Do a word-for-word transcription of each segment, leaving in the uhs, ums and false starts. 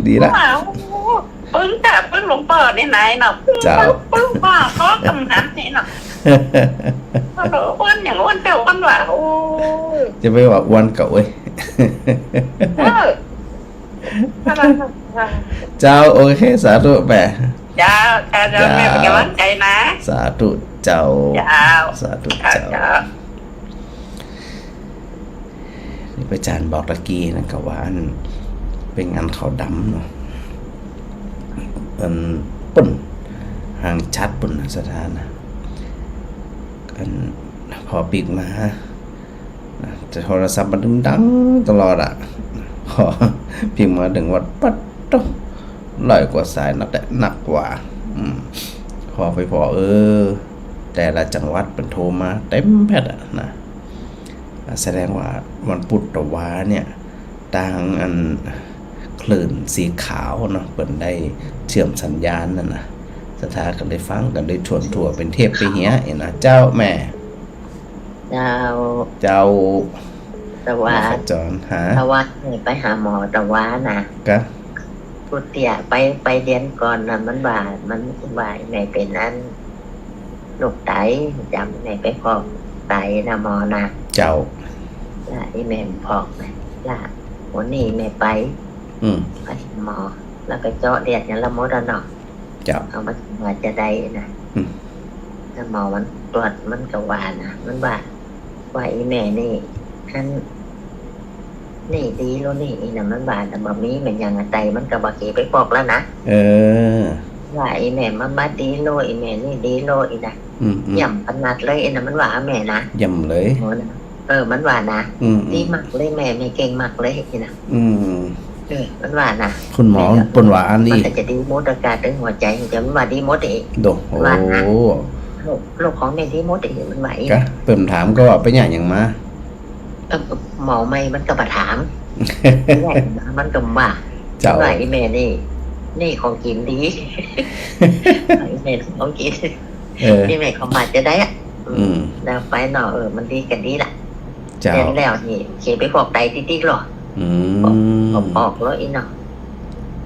ดีละ ว่า โอ้ ปึ้งก้าปึ้งหลวงป้อนี่ไหนเนาะ เจ้า ปึ้ง ปึ้งป้อ ขอกำหันนี่เนาะ โอ้โห อ้วนอย่างอ้วนเจ้าอ้วนว่า โอ้ จะไปว่าอ้วนเก่าเว้ย เออ เจ้า โอเค สาธุแม่ เจ้า เจ้า เจ้า แม่เป็นกำลังใจนะ สาธุเจ้า เจ้า สาธุเจ้า เจ้า เจ้า นี่พระอาจารย์บอกตะกี้นะ ก็ว่าอัน เป๋นงานขาวดำเนาะ อันปุ้น ห่างชัดปุ้นนะ ศรัทธานะ อัน พอปิ๊กมา นะ แต่โทรศัพท์มันดังตลอดอะ พอปิ๊กมาเถิงวัด ปั๊ดโต๊ะ ร้อยกว่าสายนักแต่นักว่า อืม พอไปพอ เออ แต่ละจังหวัดเปิ้นโทรมาเต็มแผ่ดอะนะ อ่ะ แสดงว่าวันพุธตะวาเนี่ย ตางอันคลื่นสีขาวเนาะ เปิ้นได้เชื่อมสัญญาณนั่นนะ ศรัทธาก็ได้ฟัง ก็ได้ชวนทั่วเป๋นเทปไปเหีย เอ็นะ เจ้าแม่ เจ้า เจ้า ตะวา มาขจรหา ตะวานี่ไปหาหมอตะวานะ กะ ผู้เตี้ยไป ไปเดือนก่อนนะ มันว่า มันว่าแม่เป๋นอัน โรคไต จ๋ำแม่ไปฟอกไตนะหมอนะ เจ้า ละอีแม่ฟอกนะ ละวันนี้แม่ไป อืม ไปหมอ แล้วไปเจาะเลือดอย่างละหมดอะเนาะ เจ้า เขามาว่าจะได้นะ อืม แล้วหมอมันตรวจมันก็ว่านะ มันว่า ว่าอีแม่นี่ อัน นี่ดีโลนี่ อีน่ะมันว่า แต่บ่มีแม่นหยังอะ ไตมันก็บ่เกไปฟอกแล้วนะ เออ ว่าอีแม่มันบ่ดีโล อีแม่นี่ดีโล อีน่ะ อืม อืม เยี่ยมขนาดเลย อีน่ะมันว่าแม่นะ เยี่ยมเลย โหนะ เออ มันว่านะ อืม อืม ดีมากเลยแม่ แม่เก่งมากเลย อีน่ะ อืม เออ มันว่านะ คุณหมอ แม่ก็ เปิ้นว่าอันนี้ มันก็จะดีหมด อาการเรื่องหัวใจ แต่มันว่าดีหมดเอง โด มันว่านะ โอ้ โรค โรคของแม่ดีหมดเอง มันว่าเอง กะ เปิ้นถามก็ว่าไปเยียะหยังมา เออ หมอใหม่มันก็บ่ถาม มันก็ว่า เจ้า ว่าอีแม่นี่ นี่ของกิ๋นดี อีแม่ของกิ๋น เออ อีแม่ของมาจะได้อะ อืม อืม แล้วไปเนาะ เออ มันดีก็ดีละ เจ้า เสร็จแล้วนี่ เขไปฟอกไตติ๊กๆ หรอ อืม ฟอก ฟอก ฟอกแล้วอีเนาะ อื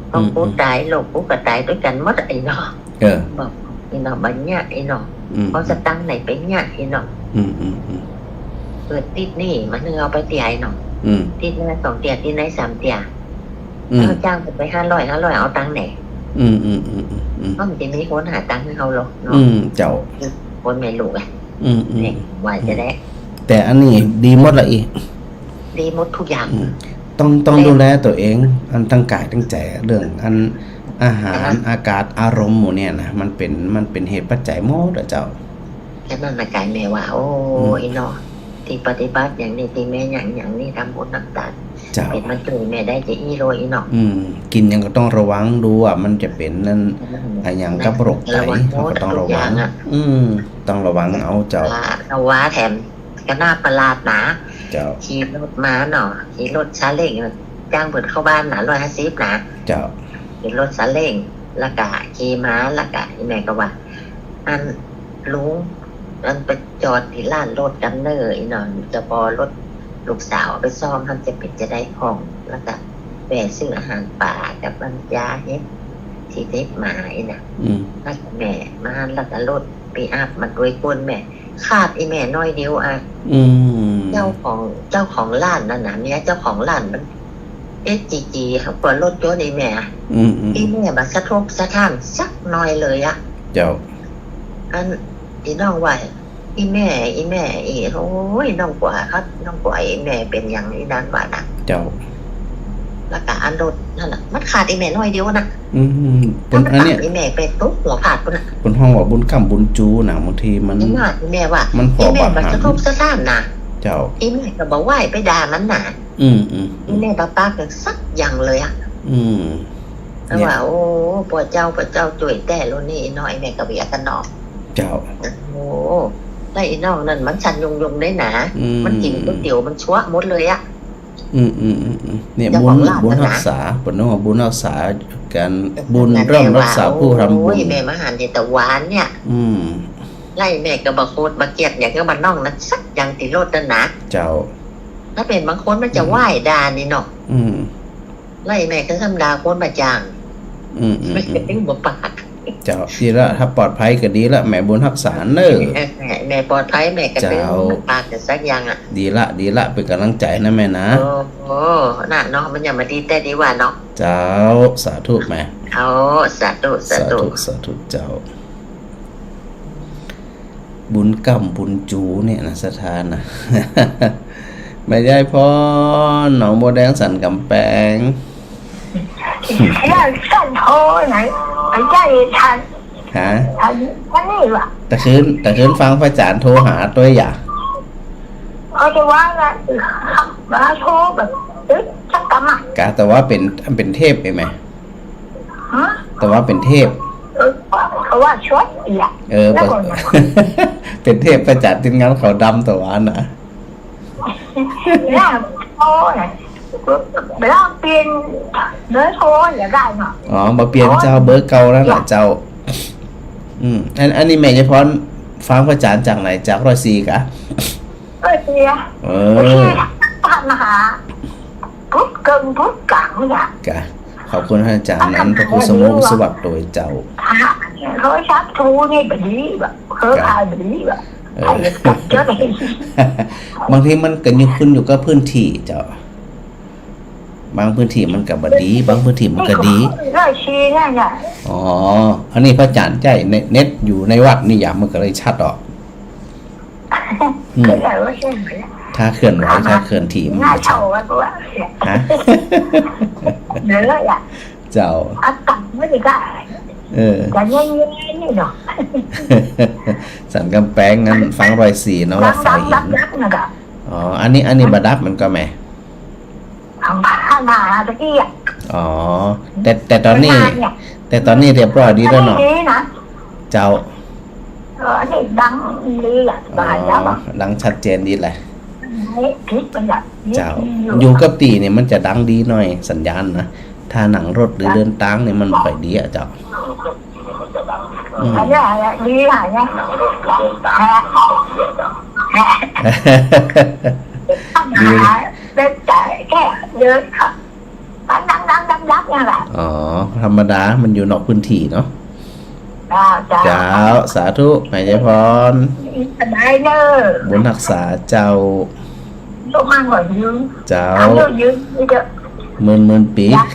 ม ต้องกูตาย ลูกกูก็ตายด้วยกันหมดอะ อีเนาะ เออ บอกอีเนาะ บ่เยียะ อีเนาะ อืม เอาสตางค์ไหนไปเยียะ อีเนาะ อืม อืม อืม เกิดติดหนี้มาเฮือเอาไปเตี้ย อีเนาะ อืม ติดหน้าสองเตี้ย ติดในสามเตี้ย อืม เอาจ้างไปห้าร้อย ห้าร้อย เอาตังค์ไหน อืม อืม อืม อืม อืม ก็มันจะมีคนหาตังค์ให้เขาหรอกเนาะ อืม เจ้า คนแม่ลูกอะ อืม อืม เนี่ย ว่าจะได้ แต่อันนี้ดีหมดละอี ดีหมดทุกอย่าง อืม ต้อง ต้องดูแลตั๋วเอง อันตังก๋ายตังใจ๋ เรื่องอันอาหาร อ่าฮะ อากาศ อารมณ์หมู่เนี่ยนะ มันเป๋น มันเป๋นเหตุปัจจัยหมดอะเจ้า แค่นั้นนะก๋ายแม่ว่า โอ้ อืม อีเนาะ ตี้ปฏิบัติอย่างนี้ ตี้แม่หยังอย่างนี้ ทำบุญทำตาน เจ้า เป๋นมันจ้วยแม่ได้จะอี้โลอีเนาะ อืม กิ๋นหยังก็ต้องระวังดูว่ามันจะเป๋นนั่น อืม อะหยังกับโรคไต ระวังหมด เฮาก็ต้องระวัง ทุกอย่างอะ อืม ต้องระวังเอาเจ้า อ่า ตะวาแถม ก็น่าประหลาดนะ เจ้า ขี่รถมาเนาะ ขี่รถซาเล้ง จ้างเปิ้นเข้าบ้านนะ ร้อยห้าสิบนะ เจ้า ขี่รถซาเล้ง แล้วก็ขี่มา แล้วก็อีแม่ก็ว่า อันลุง อันไปจอดตี้ลานรถกั๋นเน่อ อีเนาะ จะปอรถลูกสาวไปซ่อม หั้นจะเป๋นจะได้ของ แล้วก็แวะซื้ออาหารป๋ากับอันยาเห็ด ตี้เด็ดมา อีน่ะ อืม แล้วก็แม่มา แล้วก็รถปิกอัพมาตวยก้นแม่ คาดอีแม่น้อยเดียวอะ อืม เจ้าของ เจ้าของร้านนั่นน่ะ เมียเจ้าของร้านมัน เอสจีจี กว่ารถยนต์อีแม่อะ อืม อืม อีแม่บ่สะทกสะท้านสักหน่อยเลยอะ เจ้า อัน อีน้องว่า อีแม่ อีแม่ อี โอ้ย น้องกว่าครับ น้องกว่า อีแม่เป๋นอย่างอี้นั้นว่านะ เจ้า แล้วก็อันรถนั่นน่ะ มันคาดอีแม่น้อยเดียวนะ อืม เปิ้นอันเนี้ย อีแม่ไปตกหัวขาดปุ้นน่ะ เปิ้นฮ้องว่าบุญก้ำบุญจูนะ บางทีมัน อีแม่ว่า มันผ่อ อีแม่บ่สะทกสะท้านนะ เจ้า อีแม่ก็บ่ไหว้ไปด่ามันนะ อืม อืม อืม อีแม่บ่ปากสักอย่างเลยอะ อืม แต่ว่า เนี่ย โอ้ ป้อเจ้า ป้อเจ้าจ้วยแต๊โลนี่เนาะ อีแม่ก็เวียกกั๋นเนาะ เจ้า โอ้ แล้วอีน้องนั่นมันสั่นยุงๆ ได้นะ อืม มันกิ๋นก๋วยเตี๋ยวมันชั่วหมดเลยอะ อืม อืม อืม อืม เนี่ย เจ้าของร้าน บุญ บุญฮักษา เปิ้นว่าบุญฮักษากั๋น บุญร่วมฮักษาผู้ทำบุญ โอ้ย แม่มาหันเดี๋ยวตะวานเนี่ย อืม ไล่แม่ก็บ่โกรธบ่เกลียดหยังกับน้องนั้นสักอย่างตี้รถนั่นนะ เจ้า ถ้าเป๋นบางคนมันจะ อืม ไหว้ด่านี่เนาะ อืม ไล่แม่ก็ธรรมดาคนบ่าจ้าง อืม อืม แม่ก็ อืม ตึงบ่ปาก เจ้า ดีละ ถ้าปลอดภัยก็ดีละ แม่บุญฮักษาเน่อ แม่ แม่ปลอดภัย แม่ก็ตึง เจ้า บ่ปากกันสักอย่างอะ ดีละ ดีละ เป๋นก๋ำลังใจ๋นะแม่นะ โอ้ โอ้ น่ะเนาะ มันยังบ่ดีแต๊ดีกว่าเนาะ เจ้า สาธุแม่ เอา สาธุ สาธุ สาธุ สาธุเจ้า บุญก้ำบุญจู๋เนี่ยนะ ศรัทธานะ แม่ยายพร หนองบัวแดงสันก๋ำแปง เรื่องสั้นโทรไหน ไอ้เจ้าอีทัน ฮะ อัน อันนี้ว่ะ ตะคืน ตะคืนฟังพระอาจ๋ารย์โทรหาตวยหยา เอาแต่ว่าละ มาโทรแบบ เอ๊ะ สักกำอะ กะแต่ว่าเป๋น เป๋นเทพใช่ไหม ฮะ แต่ว่าเป๋นเทพ เออ เขาว่าชดอีกอะ เออ แล้วก่อนนะ เป๋นเทพพระอาจ๋ารย์ทีมงานขาวดำแต่ว่านะ เนี่ย โอ้ย เวลาเปลี่ยนเบอร์โทรอย่าได้เนาะ อ๋อ บ่เปลี่ยนเจ้า เบอร์เก่านั่นแหละเจ้า อืม อัน อันนี้แม่ยายพรฟังพระอาจ๋ารย์จากไหน จากร้อยสี่กะ เออ เสีย เออ โอเค ผ่านมาหา พุทธเกินพุทธกลางเนี่ย กะ ขอบคุณพระอาจ๋ารย์นั้น พระครูสมุทรสวัสดิ์โตยเจ้า ค่ะ โทรศัพท์โทรนี่บ่ดีบ่ เครือข่ายบ่ดีบ่ เออ ใครจะจับเจ้าได้ บางทีมันก็อยู่ขึ้นอยู่กับพื้นที่เจ้า บางพื้นที่มันก็บ่ดี บางพื้นที่มันก็ดี ร้อยสี่นั่นน่ะ อ๋อ อันนี้พระอาจ๋ารย์ใจ๊เน็ต เน็ตอยู่ในวัดนี่หยา มันก็เลยชัดออก อืม ก็เลยว่าใช่ไหมล่ะ ถ้าเคลื่อนไหว ถ้าเคลื่อนที่มัน น่า ก็ชัด เช่าไว้ก็ว่า ฮะ เดี๋ยวละ เจ้า อากาศไม่ได้ เออ จะเย็นๆ นี่เนาะ สันก๋ำแปงนั้นฟังร้อยสี่เนาะ วัดสายหิน ดับๆๆ นะคะ อ๋อ อันนี้ อันนี้บ่ดับมันก็แม่ ของพระมหาตะกี้อะ อ๋อ แต่ แต่ต๋อนนี้ ไม่นานเนี่ย แต่ต๋อนนี้เรียบร้อยดีแล้วเนาะ อันนี้ดีนะ เจ้า เออ อันนี้ดังดีอะ อ๋อ บ่ายแล้วอะ ดังชัดเจนดีแหละ นี่ผิดไปละ เจ้า นี่อยู่ อยู่กับตี้เนี่ยมันจะดังดีหน่อย สัญญาณนะ ถ้านั่งรถหรือเดินตางเนี่ยมันบ่ค่อยดีอะเจ้า อืม อันนี้อะไรดีอะเนี่ย ฮะ ฮะ ดี เดินแต่แค่เดินค่ะ มันดังๆๆๆ เนี่ยแหละ อ๋อ ธรรมดา มันอยู่นอกพื้นที่เนาะ เจ้า เจ้า เจ้า สาธุ แม่ยายพร สบายเนอะ บุญฮักษาเจ้า ลูกมั่งขอยืน เจ้า อายุยืนนี่เถอะ หมื่นๆ ปี๋ ยักษ์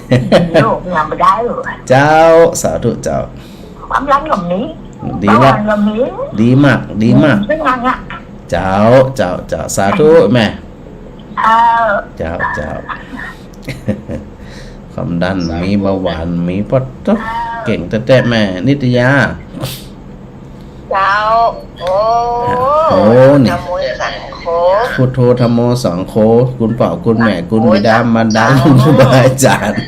โลกยังบ่ได้เลย เจ้า สาธุเจ้า ความดันก็มี ดีละ เบาหวานก็มี ดีมาก ดีมาก เป็นไงอะ เจ้า เจ้า เจ้า สาธุแม่ เออ เจ้า เจ้า ความดันมี เบาหวานมี ปะโต๊ะ เก่งแต๊ๆ แม่นิตยา เจ้า โอ้ โอ้ นี่ นะโมสังโฆ พุทโธธัมโมสังโฆ คุณป้อคุณแม่ คุณบิดามารดา เจ้า คุณครูบาอาจ๋ารย์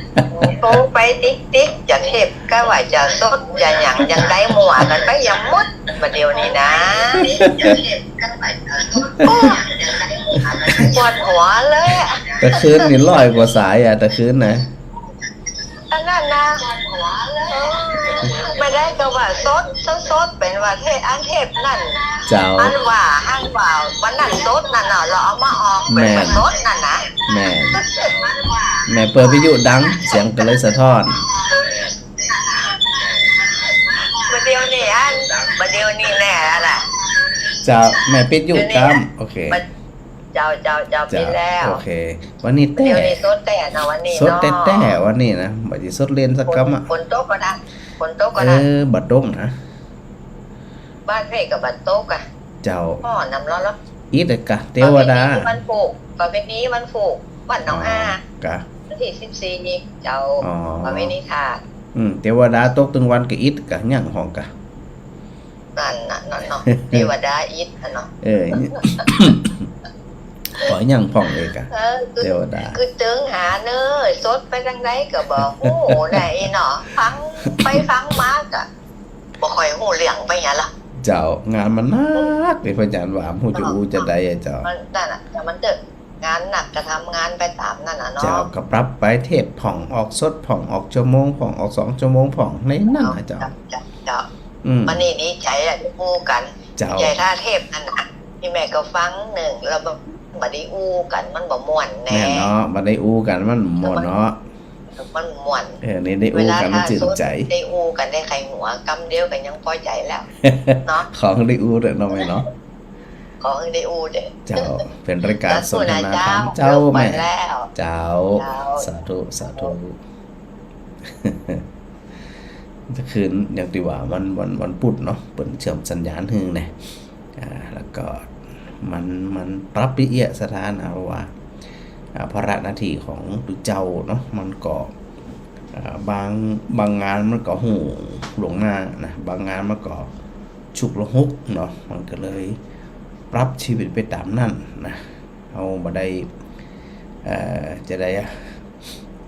โทรไปติ๊กๆ จะเทปก็ว่าจะสด จะหยัง ยังได้มั่วกันไปยังหมด บ่าเดี่ยวนี้นะ ปวดหัวเลยอะ ตะคืนนี่ร้อยกว่าสายอะ ตะคืนนะ อันนั้นนะ เออ บ่ได้ก็ว่าสด สดๆ เป๋นว่าเทป อันเทปนั่น เจ้า อันว่า อันว่า วันนั้นสดนั่นน่ะ เฮาเอามาออกเป๋นว่า แม่น สดนั่นนะ แม่น แม่เปิดวิทยุดัง เสียงก็เลยสะท้อน บ่าเดี่ยวนี้อัน บ่าเดี่ยวนี้แน่ละ เจ้า แม่ปิดวิทยุกำ โอเค บ่า เจ้า เจ้า เจ้า เจ้า ปิดแล้ว โอเค วันนี้แต๊ เดี๋ยวนี้สดแต๊เนาะ วันนี้ สดแต๊ เนาะ วันนี้นะ บ่าจะสดเล่นสักกำอะ ฝนตกก็ได้ ฝนตกก็ได้ เออ บ่ตกนะ บ้านเฮาก็บ่ตกอะ เจ้า ฮ้อนนำร้อนแล้ว อิดอะกะ เทวดา ประเพณีวันผูก ประเพณีวันผูก วันหนองอา อ๋อ กะ วันตี้สิบสี่นี่ เจ้า อ๋อ ประเพณีธาตุ อืม เทวดาตกตึงวันก็อิดกะ ยังฮ้องกะ นั่นน่ะ นั่นเนาะ เทวดาอิดอะเนาะ เออ ขอยังพ่องเอกอะ เออ คือ เทวดา คือเจิงหาเนอะ สดไปตางใดก็บ่ฮู้นะ ไอ้เนาะ ฟังไปฟังมาก็บ่ค่อยฮู้เรื่องไปหยังละ เจ้า งานมันนัก ตี้พระอาจ๋ารย์ว่า ฮู้จะอู้จะใดอะเจ้า มันนั่นน่ะ แต่มันเถอะ งานหนักก็ทำงานไปต๋ามนั่นน่ะเนาะ เจ้า ก็ปรับไป เทปพ่อง ออกสดพ่อง ออกชั่วโมงพ่อง ออกสองชั่วโมงพ่อง ในนั้นน่ะเจ้า เจ้า เจ้า อืม วันนี้ดีใจ๋อะ ได้อู้กั๋น เจ้า ใหญ่ถ้าเทปนั่นน่ะ ตี้แม่ก็ฟังนึ่ง แล้วบ่ บ่ได้อู้กั๋น มันบ่ม่วนแน่ แม่นเนาะ บ่ได้อู้กั๋น มันบ่ม่วนเนาะ มันม่วน เออ นี่ได้อู้กั๋นมันจื้นใจ๋ เวลาถ้าได้อู้กั๋นได้ไขหัว กำเดียวกั๋นยังปอใจ๋แล้ว เนาะ ของได้อู้เต๊อะเนาะแม่เนาะ ของได้อู้เต๊อะ เจ้า เป๋นรายก๋านสนทนาธรรม เจ้าแม่ เจ้า สาธุ สาธุ เจ้า ตะคืนอย่างตี้ว่าวัน วัน วันปุธเนาะ เปิ้นเจื้อมสัญญาณหื้อแน่ อ่า แล้วก็มัน มันปรับปี้เอี้ยะสถานะ เพราะว่า อ่า ภาระหน้าตี้ของตุ๊เจ้าเนาะ มันก็ อ่า บาง บางงานมันก็ฮู้ล่วงหน้านะ บางงานมันก็ ฉุกละหุกเนาะ มันก็เลยปรับชีวิตไปต๋ามนั้นนะ เฮาบ่ได้ เอ่อ จะได้อะ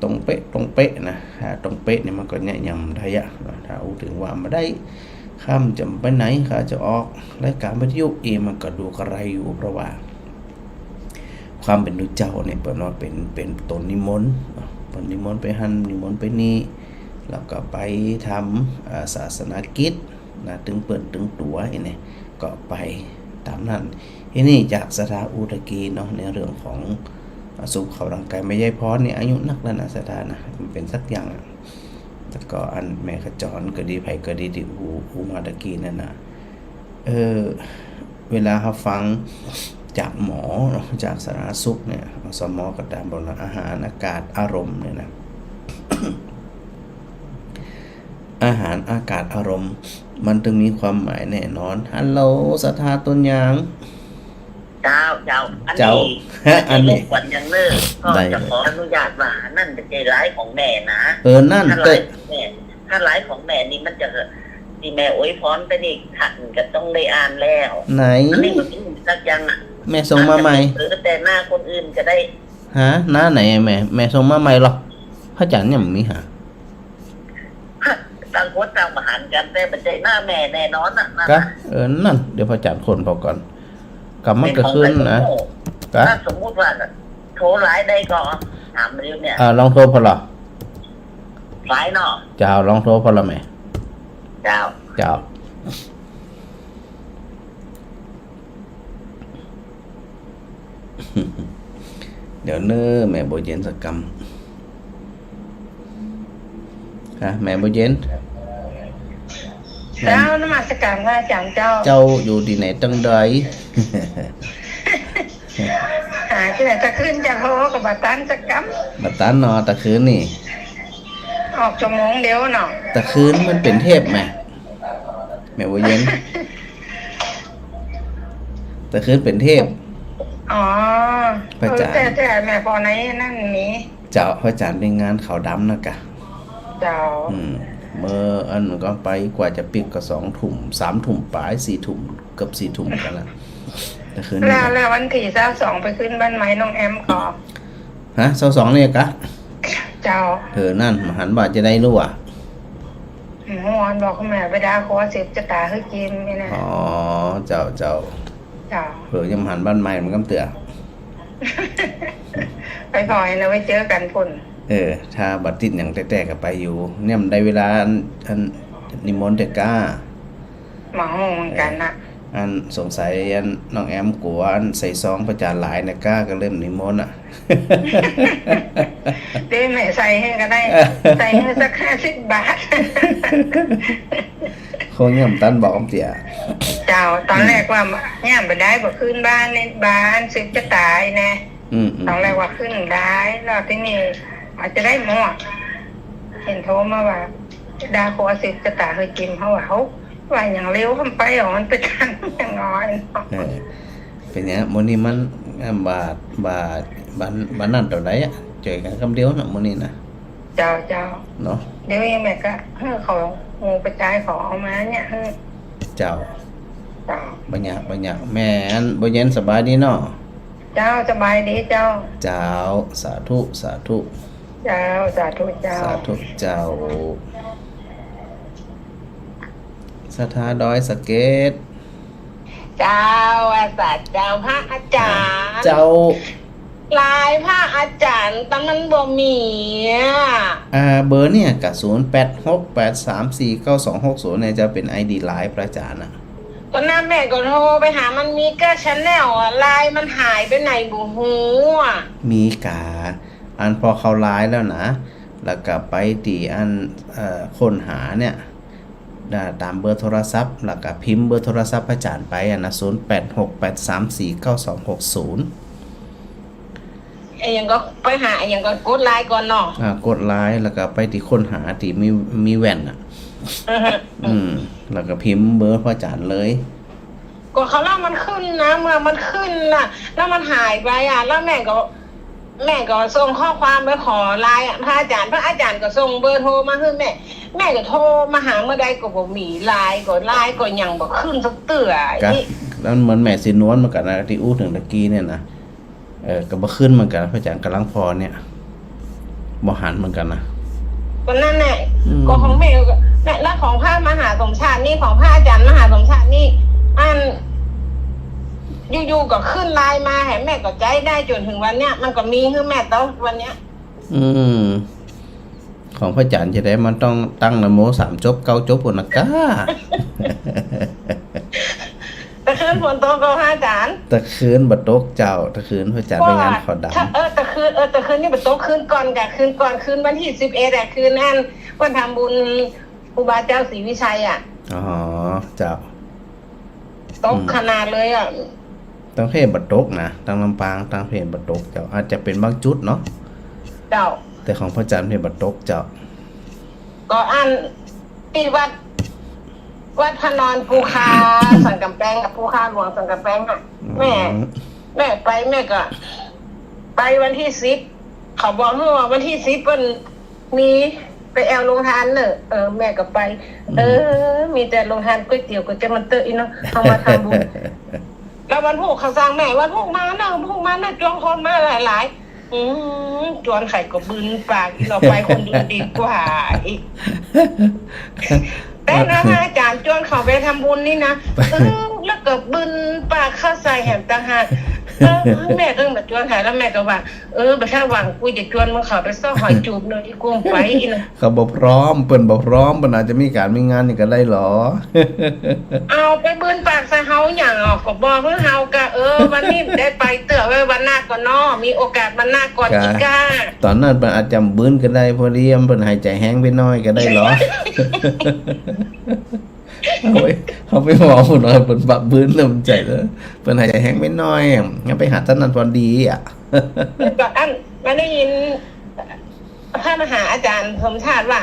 ตรงเป๊ะ ตรงเป๊ะนะ ถ้าตรงเป๊ะนี่มันก็เยียะหยังบ่ได้อะเนาะ ถ้าอู้เถิงว่าบ่ได้ ข้าจะไปไหน ข้าจะออกรายก๋านวิทยุเอง มันก็ดูกระไรอยู่ เพราะว่า ความเป๋นตุ๊เจ้าเนี่ย เปิ้นว่าเป๋น เป๋นต๋นนิมนต์เนาะ เปิ้นนิมนต์ไปหั้น นิมนต์ไปนี่ แล้วก็ไปทำ อ่า ศาสนกิจ นะ ตึงเปิ้นตึงตั๋วอี้เนี่ย ก็ไปต๋ามนั้น ทีนี้จากศรัทธาอู้ตะกี้เนาะ ในเรื่องของ อ่า สุขเข่าร่างก๋าย แม่ใยพรนี่อายุนักแล้วนะศรัทธานะ มันเป๋นสักอย่างอะ แล้วก็อันแม่ขจรก็ดี ใผก็ดีตี้อู้ อู้มาตะกี้นั่นนะ เออ เวลาเฮาฟังจากหมอเนาะ จากสาธารณสุขเนี่ย อสม ก็ต๋ามบอกว่าอาหาร อากาศ อารมณ์เนี่ยนะ อาหาร อากาศ อารมณ์ มันตึงมีความหมายแน่นอน ฮัลโหล ศรัทธาต้นยาง เจ้า เจ้า อันนี้ เจ้า อันนี้ จะรบกวนอย่างเนิ่น ก็ ได้เลย จะขออนุญาตว่า อันนั้นบ่ใจ้ไลฟ์ของแม่นะ เออ นั่น ถ้าไลฟ์ของแม่ ถ้าไลฟ์ของแม่นี่มันจะ ตี้แม่อวยพรไปนี่ ท่านก็ต้องได้อ่านแล้ว ไหน อันนี้ก็มีสักอย่างอะ แม่ส่งมาใหม่ เออ แต่หน้าคนอื่นก็ได้ ฮะ หน้าไหนแม่ แม่ส่งมาใหม่เหรอ พระอาจ๋ารย์ยังบ่มีหา ต่างคนต่างบ่หันกั๋น แต่บ่ใจ้หน้าแม่แน่นอนน่ะ นั่น กะ น่ะ เออ นั่น เดี๋ยวพระอาจ๋ารย์ค้นพอก่อน กำมันก็ขึ้นนะ กะ ถ้าสมมุติว่าโทรไลน์ได้ก็ถามเดี๋ยวเนี่ย อ่า ลองโทรพอละ ไลน์เนาะ เจ้า ลองโทรพอละแม่ เจ้า เจ้า เดี๋ยวเน้อ แม่บัวเย็นสักกำ ฮะ แม่บัวเย็น เจ้า นมัสการพระอาจ๋ารย์เจ้า เจ้าอยู่ตี้ไหนตังใด หาตี้ไหน ตะคืนจะโทรก็บ่ตันสักกำ บ่ตันเนาะ ตะคืนนี่ ออกชั่วโมงเดียวเนาะ ตะคืนมันเป๋นเทพแม่ แม่บัวเย็น ตะคืนเป๋นเทพ อ๋อ พระอาจ๋ารย์ เออ แต่ แต่แม่ปอในนั้นมี เจ้า พระอาจ๋ารย์ไปงานขาวดำนะกะ เจ้า อืม เมื่ออันก็ไปกว่าจะปิดก็สองทุ่ม สามทุ่มป๋าย สี่ทุ่ม เกือบสี่ทุ่มกั๋นละ ตะคืนนี่ แล้ว แล้ววันตี้ซาวสองไปขึ้นบ้านใหม่น้องแอมก่อ ฮะ ซาวสองนี่กะ เจ้า เออ นั่น บ่หันว่าจะได้รู้อะ อืม เมื่อวานบอกแม่ไปด่าขอสืบจะต๋าหื้อจิมนี่นะ อ๋อ เจ้า เจ้า เจ้า เออ ยังบ่หันบ้านใหม่มันกำเตื้อ ไปผ่อยนะ ไปเจอกั๋นพุ้น เออ ถ้าบ่ติดหยังแต๊ๆ ก็ไปอยู่ เนี่ยมันได้เวลาอัน อันนิมนต์เตื้อก้า บ่ฮู้เหมือนกั๋นนะ เออ อันสงสัยอันน้องแอมกั๋วอันใส่ซองพระอาจ๋ารย์หลายนะก้า ก็เลยบ่นิมนต์อะ เดี๋ยวแม่ใส่หื้อก็ได้ ใส่หื้อสักห้าสิบบาท คงยังบ่ตันบอกกำเตื้อ เจ้า ตอนแรกว่า อืม เนี่ยบ่ได้ บ่ขึ้นบ้านนี่ บ้านสืบจะต๋าแน่ อืม อืม ตอนแรกว่าขึ้นได้ แล้วตี้นี่อาจจะได้หมด เห็นโทรมาว่า ด่าขอสืบจะต๋าหื้อจิม เฮาว่า เฮาว่าอย่างเร็ว มันไปอ๋อ มันไปตันอย่างน้อย เออ เป๋นไง มื้อนี้มัน อ่า บ่า บ่า บ่า บ่านั่นเต้าใดอะ เจอกั๋นกำเดียวนะ มื้อนี้นะ เจ้า เจ้า เนาะ เดี๋ยวยังไงก็ เออ เขา หมู่ประจายเขาเอามาเนี่ย เออ เจ้า เจ้า บ่ยาก บ่ยาก แม่อันบัวเย็นสบายดีเนาะ เจ้า สบายดีเจ้า เจ้า สาธุ สาธุ เจ้า สาธุเจ้า สาธุเจ้า ศรัทธาดอยสะเก็ด เจ้า อาสาเจ้า พระอาจ๋ารย์ เจ้า ไลน์พระอาจ๋ารย์ แต่มันบ่มีอะ อ่า เบอร์เนี่ยกะ ศูนย์แปดหกแปดสามสี่เก้าสองหกศูนย์ เนี่ย จะเป๋นไอดีไลน์พระอาจ๋ารย์อะ ก็นั่นแม่ก็โทรไปหา มันมีก้าแชนแนลอะ ไลน์มันหายไปไหนบ่ฮู้อะ มีกา อันพอเข้าไลน์แล้วนะ แล้วก็ไปตี้อัน เอ่อ ค้นหาเนี่ย อ่า ต๋ามเบอร์โทรศัพท์ แล้วก็พิมพ์เบอร์โทรศัพท์พระอาจ๋ารย์ไปอะนะ ศูนย์แปดหกแปดสามสี่เก้าสองหกศูนย์ อะหยังก็ไปหา อะหยังก็กดไลน์ก่อนเนาะ อ่า กดไลน์ แล้วก็ไปตี้ค้นหาตี้มี มีแว่นน่ะ อือฮึ อืม แล้วก็พิมพ์เบอร์พระอาจ๋ารย์เลย ก็คราวหลังมันขึ้นนะ เมื่อมันขึ้นน่ะ แล้วมันหายไปอะ แล้วแม่ก็ แม่ก็ส่งข้อความไปขอไลน์อะ พระอาจ๋ารย์ พระอาจ๋ารย์ก็ส่งเบอร์โทรมาหื้อแม่ แม่ก็โทรมาหาเมื่อใดก็บ่มีไลน์ ก็ไลน์ก็ยังบ่ขึ้นสักเตื้อ กะ อี้ แล้วเหมือนแม่ศรีนวลเหมือนกั๋นนะ ตี้อู้เถิงตะกี้เนี่ยนะ เออ ก็บ่ขึ้นเหมือนกั๋น พระอาจ๋ารย์ก๋ำลังผ่อเนี่ย บ่หันเหมือนกั๋นนะ ก็นั่นแหละ อืม ก็ของแม่ก็ และ และของพระมหาสมชาตินี่ ของพระอาจ๋ารย์มหาสมชาตินี่ อัน อยู่ๆ ก็ขึ้นไลน์มา หื้อแม่ก็ใจ๊ได้จ๋นเถิงวันเนี้ย มันก็มีหื้อแม่เต้าวันเนี้ย อืม ของพระอาจ๋ารย์จะได้มันต้องตั้งนะโมสามจบเก้าจบปู้นนะก้า ตะคืนฝนตกก่อพระอาจ๋ารย์ ตะคืนบ่ตกเจ้า ตะคืนพระอาจ๋ารย์ไปงานขาวดำ เออ ตะคืน เออ ตะคืนนี่บ่ตก คืนก่อนกะ คืนก่อน คืนวันตี้สิบเอ็ดอะ คืนอันเปิ้นทำบุญครูบาเจ้าศรีวิชัยอะ อ๋อ เจ้า ตก อืม ขนาดเลยอะ ตางเพบ่ตกนะ ตางลำปาง ตางเพบ่ตกเจ้า อาจจะเป๋นบางจุดเนาะ เจ้า แต่ของพระอาจ๋ารย์เพบ่ตกเจ้า ก็อันตี้วัด วัดพระนอนภูคาสันก๋ำแปงอะ ภูคาหลวงสันก๋ำแปงอะ อืม แม่ แม่ไป แม่ก็ไปวันตี้สิบ เขาบอกหื้อว่าวันตี้สิบเปิ้น มีไปแอ่วโฮงตานเน่อ เออ แม่ก็ไป อืม เออ มีแต่โฮงตานก๋วยเตี๋ยวก๋วยเตี๋ยวมันเต๊อะอี้เนาะ เฮามาทำบุญ แล้ววันพูกเขาสั่งแม่ วันพูกมาเน่อ วันพูกมาเน่อ จวนคนมาหลายๆ อืม จวนใผก็บึนปากอี้เนาะ ไปคนเดียวดีกว่าอี้ แต่นะ อาจ๋ารย์จวนเขาไปทำบุญนี่นะ เออ แล้วก็บึนปากเข้าใส่แหมต่างหาก เออ แม่ก็มาจวนใผ แล้วแม่ก็ว่า เออ บ่าถ้าหวังกูจะจวนมึงเขาไปซอกหอยจูบเน่อ อีกุ้มไปอี้เนาะ เขาบ่พร้อม เปิ้นบ่พร้อม เปิ้นอาจจะมีก๋านมีงานนี่ก็ได้หลอ เอาไปบึนปากใส่เฮาหยังอ่ะ ก็บอกหื้อเฮาก็ เออ วันนี้ได้ไปเตื้อ ไว้วันหน้าก่อนเนาะ มีโอกาสวันหน้าก่อน กะ อีกก้า ต๋อนนั้นเปิ้นอาจจะบึนก็ได้ พอดีเปิ้นหายใจ๋แฮงไปหน้อยก็ได้หลอ เอาไป เอาไปบอกเปิ้นว่าเปิ้นปะบึนเน่อ มันใจ๋เน่อ เปิ้นหายใจ๋แฮงไปหน้อย เอาไปหาต๋อนนั้นพอดีอะ ก็อัน มาได้ยิน พระมหาอาจ๋ารย์สมชาติว่า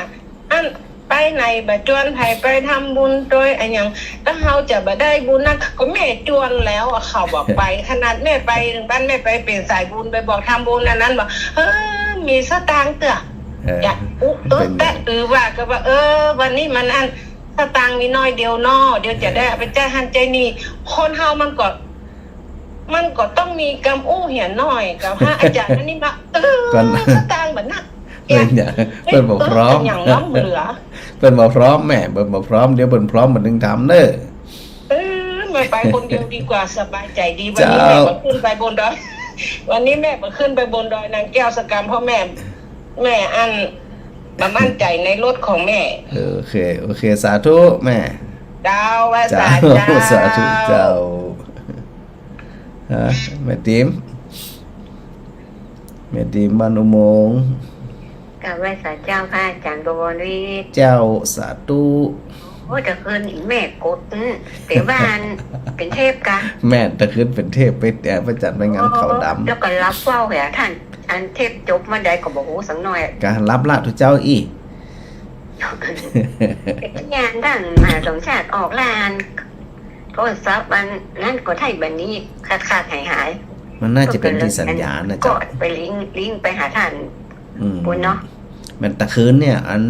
อันไปไหนบ่จวนใผ ไปทำบุญโดยอะหยัง แล้วเฮาจะบ่ได้บุญนะ ก็แม่จวนแล้วอะ เขาบอกไป ขนาดแม่ไปบ้านแม่ไปเป๋นสายบุญ ไปบอกทำบุญอันนั้นบอก เออ มีสตางค์เตื้อ เออ อยากอุ๊ เออ เป๋น แต่อือว่าก็ว่า เออ วันนี้มันอัน สตางค์มีน้อยเดียวเนาะ เดี๋ยวจะได้เอาไปจ่ายหั้นจ่ายนี่ คนเฮามันก็ มันก็ต้องมีกำอู้เหียน้อย กับพระอาจ๋ารย์อันนี้มา เออ ก่อน สตางค์บ่นัก เปิ้นอย่า เปิ้นบ่พร้อม เออ อย่างล้ำเหลือ เปิ้นบ่พร้อมแม่ เปิ้นบ่พร้อม เดี๋ยวเปิ้นพร้อมเปิ้นถึงทำเน่อ เออ แม่ไปคนเดียวดีกว่า สบายใจ๋ดี วันนี้ เจ้า แม่บ่ขึ้นไปบนดอย วันนี้แม่บ่ขึ้นไปบนดอยนางแก้วสักกำ เพราะแม่ แม่อันบ่มั่นใจ๋ในรถของแม่ โอเค โอเค สาธุแม่ เจ้า ไหว้สา เจ้า เจ้า สาธุเจ้า ฮะ แม่ติ๋ม แม่ติ๋มบ้านอุโมงค์ กราบไหว้สาเจ้าพระอาจ๋ารย์บวรวิทย์ เจ้า สาธุ โอ้ย ตะคืนแม่กด อืม แต่ว่าอันเป๋นเทปกะ แม่ตะคืนเป๋นเทปไป เอ่อ พระอาจ๋ารย์ไปงานขาวดำ แล้วก็หลับเฝ้าแหมต้าน อันเทปจบเมื่อใดก็บ่ฮู้สักหน้อย กะหลับละตุ๊เจ้าอี้ งานต้านมหาสมชาติออกละอัน โทรศัพท์อันนั้นก็ไถ่บ่านี้ ขาดๆ หายๆ มันน่าจะเป๋นตี้สัญญาณนะเจ้า ก็ไปลิงก์ ลิงก์ไปหาต้าน อืม ปู้นเนาะ แม่นตะคืนเนี่ย อัน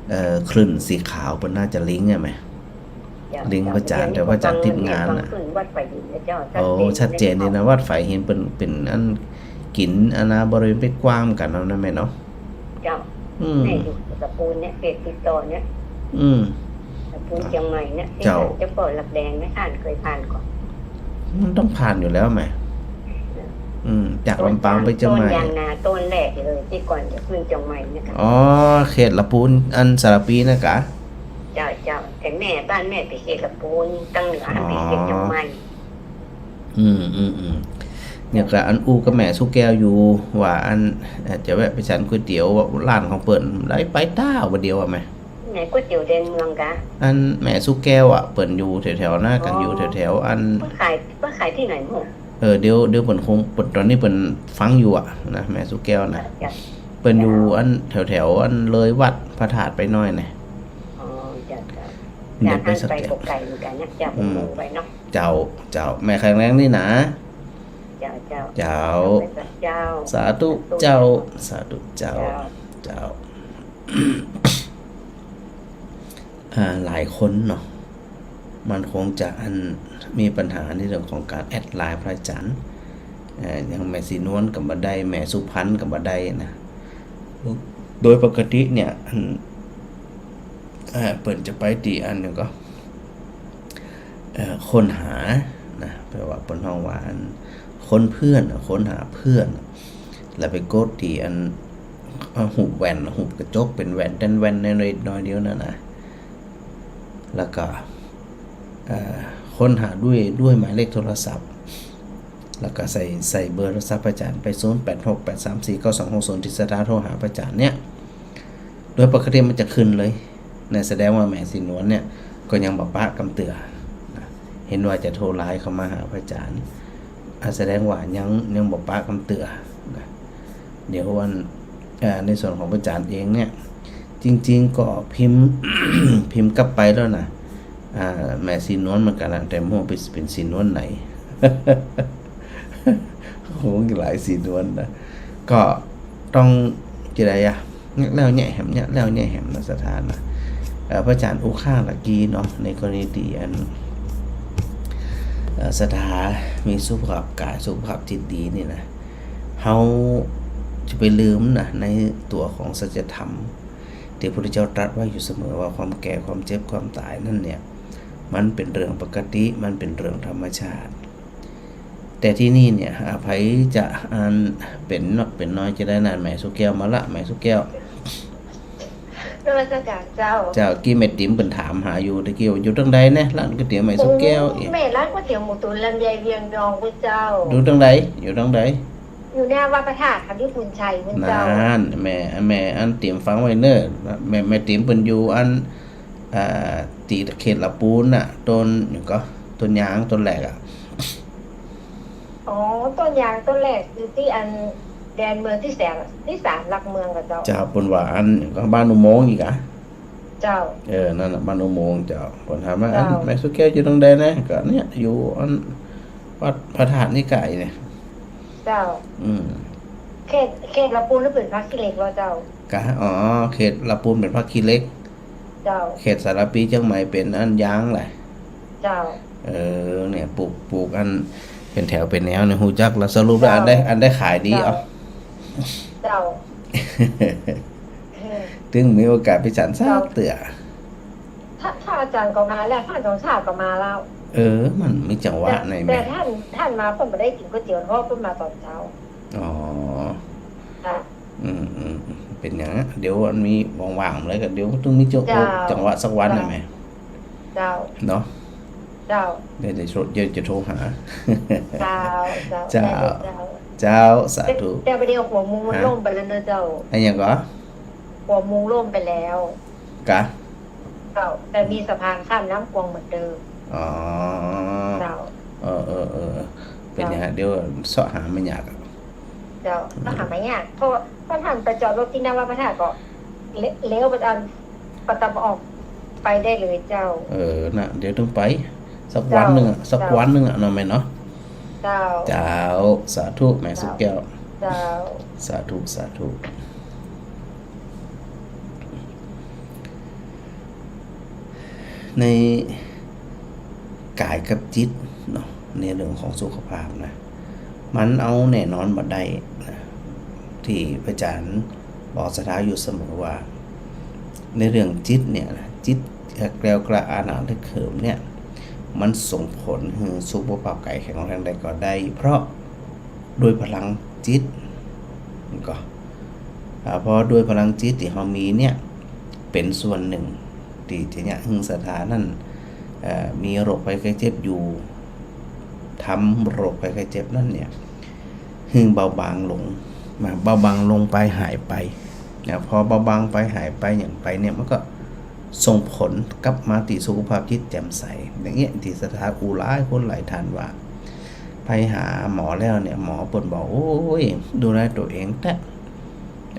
เอ่อ คลื่นสีขาวเปิ้นน่าจะลิงก์ใจ้ไหม เจ้า ลิงก์พระอาจ๋ารย์ เจ้า แต่พระอาจ๋ารย์ติดงานน่ะ ฟังขึ้นวัดไฝหินนะเจ้า โอ้ ชัดเจนดีนะ ชัดเจนในข่าว วัดไฝหินเปิ้น เปิ้นอันกิ๋นอันนาบริเวณไปกว้างกั๋นแล้วนะแม่เนาะ เจ้า อืม แม่อยู่ตะปูนเนี่ย เขตติดต่อเนี่ย อืม ตะปูนเจียงใหม่เนี่ย เจ้า เจ้าพ่อหลักแดงเนี่ย ต้านเคยผ่านก่อ มันต้องผ่านอยู่แล้วแหม อืม จากลำปางไปเจียงใหม่ ต้นยางนาต้นแรกเลย ตี้ก่อนจะขึ้นเจียงใหม่เนี่ยค่ะ อ๋อ เขตละปูน อันสารภีนะกะ เจ้า เจ้า แต่แม่ บ้านแม่ไปเขตละปูน ตังเหนือ อ๋อ ไปเขตเจียงใหม่ อืม อืม อืม เนี่ยก็อันอู้กับแม่สุแก้วอยู่ ว่าอัน เอ่อ จะแวะไปฉันก๋วยเตี๋ยวร้านของเปิ้น ได้ไปต๊าบ่าเดี่ยวอะแม่ ไหนก๋วยเตี๋ยวแดนเมืองกะ อันแม่สุแก้วอะ เปิ้นอยู่แถวๆ นะ กั๋นอยู่แถวๆ อัน เปิ้นขาย เปิ้นขายตี้ไหนมั่ง เออ เดี๋ยว เดี๋ยวเปิ้นคง เปิ้น ต๋อนนี้เปิ้นฟังอยู่อะนะ แม่สุแก้วนะ จ้ะ เปิ้นอยู่อันแถวๆ อันเลยวัดพระธาตุไปหน้อยนะ อ๋อ จ้ะ จ้ะ เดี๋ยวไปสัก จ้ะ ไปบ่ไก๋เหมือนกั๋นนะ จ้ะ อืม บ่ไก๋เนาะ เจ้า เจ้า แม่แข็งแรงนี่นะ เจ้า เจ้า เจ้า เจ้า สาธุ สาธุ เจ้า สาธุเจ้า เจ้า เจ้า อ่า หลายคนเนาะ มันคงจะอัน มีปัญหาในเรื่องของก๋านแอดไลน์พระอาจารย์ เอ่อ อย่างแม่ศรีนวลก็บ่ได้ แม่สุพรรณก็บ่ได้นะ โดยปกติเนี่ย อัน เอ่อ เปิ้นจะไปตี้อันหนึ่งก็ เอ่อ ค้นหานะ แปลว่าเปิ้นฮ้องว่าอันค้นเพื่อนน่ะ ค้นหาเพื่อนน่ะ แล้วไปกดตี้อัน เอ่อ รูปแว่น รูปกระจกเป๋นแว่น แต้นแว่นน้อยๆ เดียวนั่นนะ แล้วก็ เอ่อ ค้นหาด้วย ด้วยหมายเลขโทรศัพท์ แล้วก็ใส่ ใส่เบอร์โทรศัพท์พระอาจารย์ไป ศูนย์แปดหกแปดสามสี่เก้าสองหกศูนย์ ตี้ศรัทธาโทรหาพระอาจารย์เนี่ย โดยปกติมันจะขึ้นเลยนะ แสดงว่าแม่ศรีนวลเนี่ยก็ยังบ่ปะกำเตื้อนะ เห็นว่าจะโทรไลน์เข้ามาหาพระอาจารย์ อ่ะ แสดงว่ายัง ยังบ่ปะกำเตื้อนะ เดี๋ยวอัน อ่า ในส่วนของพระอาจารย์เองเนี่ย จริงๆ ก็พิมพ์ พิมพ์กลับไปแล้วนะ อ่า แม่ศรีนวลเหมือนกั๋นนะ แต่บ่ฮู้เป๋น เป๋นศรีนวลไหน โห หลายศรีนวลนะ ก็ต้องจะใดอะ แล้วแยะแหม แล้วแยะแหมนะ ศรัทธานะ เอ่อ พระอาจารย์อู้ข้างตะกี้เนาะ ในกรณีตี้อัน เอ่อ ศรัทธามีสุขภาพก๋าย สุขภาพจิตดีนี่นะ เฮาจะไปลืมนะ ในตั๋วของสัจธรรม ตี้พระพุทธเจ้าตรัสไว้อยู่เสมอว่าความแก่ ความเจ็บ ความต๋ายนั่นเนี่ย มันเป๋นเรื่องปกติ มันเป๋นเรื่องธรรมชาติ แต่ตี้นี่เนี่ย อ่า ใผจะอันเป๋นนักเป๋นน้อยจะใดนะ แม่สุแก้วมาละ แม่สุแก้ว นมัสการเจ้า เจ้า กี้แม่ติ๋มเปิ้นถามหาอยู่ ตะกี้ว่าอยู่ตรงใดนะ ร้านก๋วยเตี๋ยวแม่สุแก้ว โอ้ แม่ ร้านก๋วยเตี๋ยวหมูตุ๋นลำไยเวียงดองพุ้นเจ้า อยู่ตรงใด อยู่ตรงใด อยู่หน้าวัดพระธาตุค่ะ อยู่ปุญชัยพุ้นเจ้า นั่น แม่ แม่อันเตรียมฟังไว้เน่อ แม่ แม่เตรียมเปิ้นอยู่อัน อ่า ตี้เขตละปูนน่ะ ต้นหยังก่อ ต้นยางต้นแรกอะ อ๋อ ต้นยางต้นแรกอยู่ตี้อันแดนเมืองตี้แสน ตี้สามหลักเมืองก่อเจ้า เจ้า เปิ้นว่าอันหยังก่อ บ้านอุโมงค์อีกอะ เจ้า เออ นั่นน่ะ บ้านอุโมงค์เจ้า เปิ้นถามว่า เจ้า อันแม่สุแก้วอยู่ตรงใดนะ ก็เนี่ย อยู่อันวัดพระธาตุนี่ไกลเนี่ย เจ้า อืม เขต เขตละปูนนี่เป๋นพรรคขี้เหล็กเหรอเจ้า กะ อ๋อ เขตละปูนเป๋นพรรคขี้เหล็ก เจ้า เขตสารภีเจียงใหม่เป๋นอันยางแหละ เจ้า เออ เนี่ย ปลูก ปลูกอันเป๋นแถวเป๋นแนวเนี่ย ฮู้จักแล้ว สรุปแล้ว เจ้า อันใด อันใดขายดี เจ้า เอา เจ้า เออ ตึงมีโอกาสไปฉันสักเตื้อ เจ้า ถ้า ถ้าอาจารย์ก็มาแล้ว ท่านสมชาติก็มาแล้ว เออ มันมีจังหวะ แต่ ไหน แต่ แม่ ท่าน ท่านมาเปิ้นบ่ได้กิ๋นก๋วยเตี๋ยวทอด เปิ้นมาต๋อนเจ๊า อ๋อ ค่ะ อืม อืม เป๋นหยังอะ เดี๋ยวอันมีว่างๆ เลยก็เดี๋ยวต้องมีจัง เจ้า จังหวะสักวันน่ะแม่ เจ้า เนาะ เจ้า เดี๋ยวจะโทร เดี๋ยวจะโทรหา เจ้า เจ้า เจ้า ได้เลยเจ้า เจ้า สาธุ แต่ แต่บ่าเดี่ยวหัวมุมมัน ฮะ ล่มไปแล้วเนาะเจ้า อะหยังก่อ หัวมุมล่มไปแล้ว กะ เจ้า แต่มีสะพานข้ามน้ำกวางเหมือนเดิม อ๋อ เจ้า เออ เออ เออ เป๋นหยัง เจ้า เดี๋ยวเซาะหาไม่ยากอะ เจ้า เออ เซาะหาไม่ยาก เพราะ เพราะท่านไปจอดรถตี้หน้าวัดพระธาตุก็ เล- เลี้ยวไปตาม ไปตามออก ไปได้เลยเจ้า เออ น่ะ เดี๋ยวต้องไป สักวันหนึ่งอะ เจ้า สักวันหนึ่งอะ เนาะแม่เนาะ เจ้า เจ้า สาธุ แม่สุแก้ว เจ้า สาธุ สาธุ ในก๋ายกับจิตเนาะ ในเรื่องของสุขภาพนะ มันเอาแน่นอนบ่ได้นะ ตี้พระอาจารย์บอกศรัทธาอยู่เสมอว่า ในเรื่องจิตเนี่ยนะ จิตแกล้วกล้าอาถรรพ์เหิมเนี่ย มันส่งผลหื้อสุขภาพก๋ายแข็งแรงได้ก็ได้ เพราะ ด้วยพลังจิต ก็ อ่า เพราะด้วยพลังจิตตี้เฮามีเนี่ย เป๋นส่วนหนึ่งตี้จะเยียะหื้อศรัทธานั้น เอ่อ มีโรคภัยไข้เจ็บอยู่ ทำโรคภัยไข้เจ็บนั้นเนี่ย หื้อเบาบางลง นะ เบาบางลงไป หายไป นะ พอเบาบางไป หายไป หยังไปเนี่ย มันก็ส่งผลกลับมาตี้สุขภาพจิตแจ่มใส อย่างเงี้ย ตี้ศรัทธาอู้หลายคนหลายท่านว่า ไปหาหมอแล้วเนี่ย หมอเปิ้นบอก โอ้ย ดูแลตั๋วเองแต๊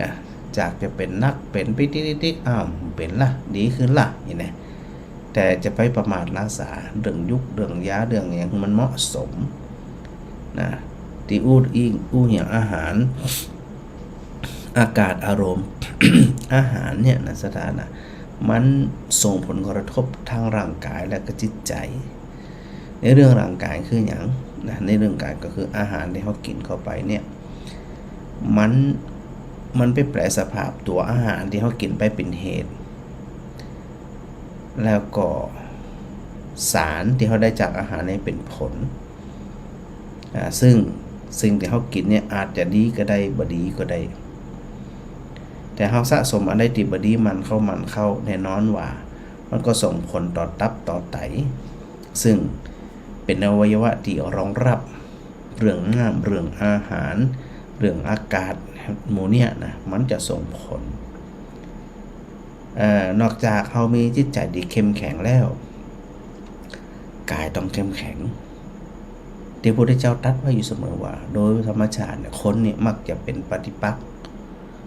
อ่ะ จากจะเป๋นหนัก เป๋นไปติ๊กๆๆ อ้าว เป๋นละ ดีขึ้นละ นี่นะ แต่จะไปประมาทละสา เรื่องยุก เรื่องยา เรื่องหยังมันเหมาะสม นะ ตี้อู้อิง อู้เหียงอาหาร อากาศ อารมณ์ อาหารเนี่ยนะ ศรัทธานะ มันส่งผลกระทบทางร่างกายและก็จิตใจ๋ ในเรื่องร่างกายคือหยังนะ ในเรื่องกายก็คืออาหารตี้เฮากิ๋นเข้าไปเนี่ย มัน มันไปแปรสภาพตั๋วอาหารตี้เฮากิ๋นไปเป๋นเหตุ แล้วก็สารตี้เฮาได้จากอาหารเนี่ยเป๋นผล อ่า ซึ่งสิ่งตี้เฮากิ๋นเนี่ยอาจจะดีก็ได้ บ่ดีก็ได้ แต่เฮาสะสมอันใดตี้บ่ดีหมั่นเข้า หมั่นเข้า แน่นอนว่ามันก็ส่งผลต่อตับต่อไต ซึ่งเป๋นอวัยวะตี้รองรับเรื่องน้ำ เรื่องอาหาร เรื่องอากาศ หมู่เนี่ยนะ มันจะส่งผล เอ่อ นอกจากเฮามีจิตใจ๋ตี้เข้มแข็งแล้ว กายต้องเข้มแข็ง ตี้พระพุทธเจ้าตรัสไว้อยู่เสมอว่า โดยธรรมชาติเนี่ย คนเนี่ยมักจะเป๋นปฏิปักษ์